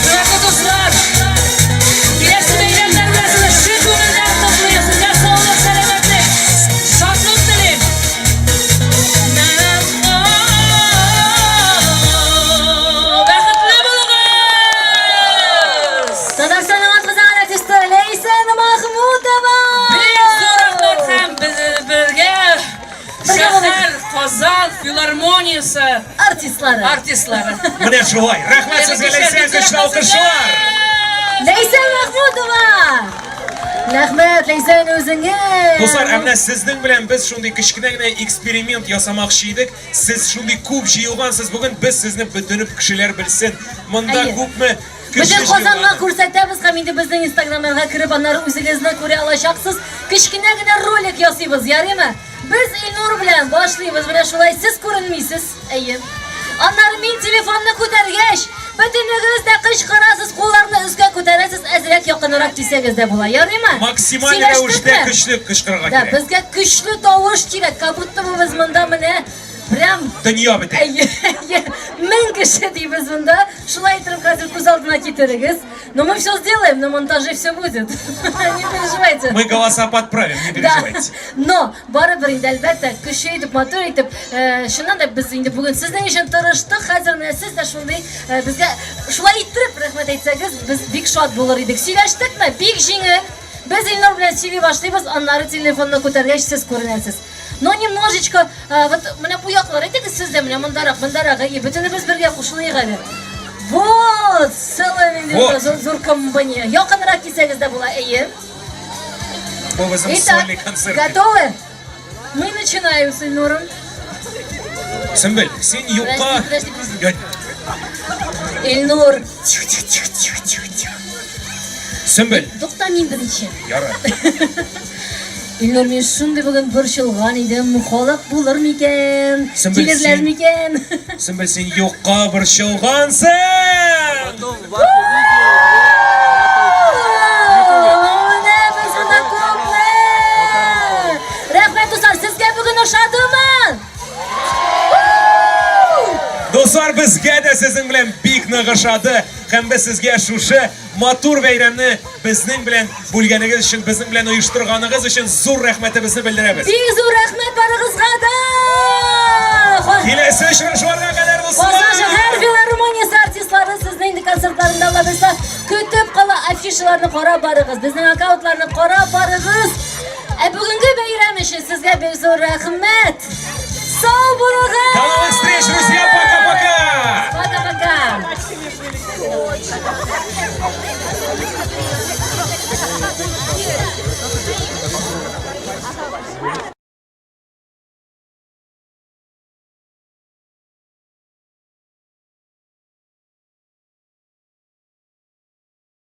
Хөрмәтле дуслар, киләсе бәйрәмнәр белән сезне чын күңелдән котлыйм. Сезгә саулык, сәламәтлек, шатлык телим. Бәхетле булыгыз! Татарстанның атказанган артисты Ләйсән Махмутова! Бик зур рәхмәт һәм без бергә Бергә булыйк. шәһәр Казан филармониясе Артистлары. артистлары. Менә шулай. Рәхмәт сезгә, Ләйсән, көчле алкышлар. Ләйсән Махмутова! Рәхмәт, Ләйсән, үзеңә. Дуслар, ә менә сезнең белән без шундый кечкенә генә эксперимент ясамакчы идек. Сез шундый күп җыелгансыз бүген, без сезне бөтен кешеләр белсен. Монда күпме кеше Бөтен Казанга күрсәтәбез һәм инде безнең инстаграмнарга кереп, аннары үзегезне күрә алачаксыз. Кечкенә генә ролик ясыйбыз, ярыймы? Без Илнур белән башлыйбыз, менә шулай сез күренмисез. Әйе. Аннары мин телефонны күтәргәч, бөтенегез дә кычкырасыз, кулларны өскә күтәрәсез, әзрәк якынрак килсәгез дә була. Ярыймы? Максималь рәвештә көчле кычкырырга кирәк. Да, безгә көчле тавыш кирәк, как будто бы без монда менә прям дөнья бетә. Әйе, әйе. 1000 кеше дибез монда. Шулай итеп хәзер күз алдына китерегез. Но мы все сделаем, на монтаже все будет. Не переживайте. Мы голоса подправим, не переживайте. Да. Но барыбер инде әлбәттә көчле итеп, матур итеп, э, чыннан да без инде бүген сезнең өчен тырыштык. Хәзер менә сез дә шундый э, безгә шулай иттереп рәхмәт әйтсәгез, без бик шат булыр идек. Сөйләштекме? Бик җиңел. Без Илнур белән сөйли башлыйбыз, аннары телефонны күтәргәч сез күренәсез. Но немножечко, э, вот менә бу яклар, әйтегез сез дә менә мондарак, мондарак, әйе, бөтенебез бергә кушылыйк әле. Вот, целая инде Вот. зур, зур компания. Якынрак килсәгез дә була, әйе. Бу безнең Итак, сольный концерт. готовы? Мы начинаем с Ильнуром. Сөмбел, син юкка... Подожди, подожди, подожди. Ильнур, тихо, тихо, тихо, тихо, тихо, тихо. Сөмбел. Тукта, мин беренче. Ярар. Илнур, мин шундый бүген борчылган идем. Халык булыр микән? Сөмбел, Килерләр син- микән? Сөмбел, син юкка борчылгансың! Менә без монда күпме! Рәхмәт, дуслар, сезгә бүген ошадымы? Дуслар, безгә дә сезнең белән бик нык ошады. Һәм без сезгә шушы матур бәйрәмне безнең белән бүлгәнегез өчен, безнең белән оештырганыгыз өчен зур рәхмәтебезне белдерәбез. Бик зур рәхмәт барыгызга да! Киләсе очрашуларга кадәр, дуслар! Казан шәһәр филармониясе артистлары сезне инде концертларында алла көтеп кала. Афишаларны карап барыгыз, безнең аккаунтларны карап барыгыз. Ә бүгенге бәйрәм өчен сезгә бик зур рәхмәт! Сау булыгыз! До новых встреч, друзья! Пока-пока! Пока-пока!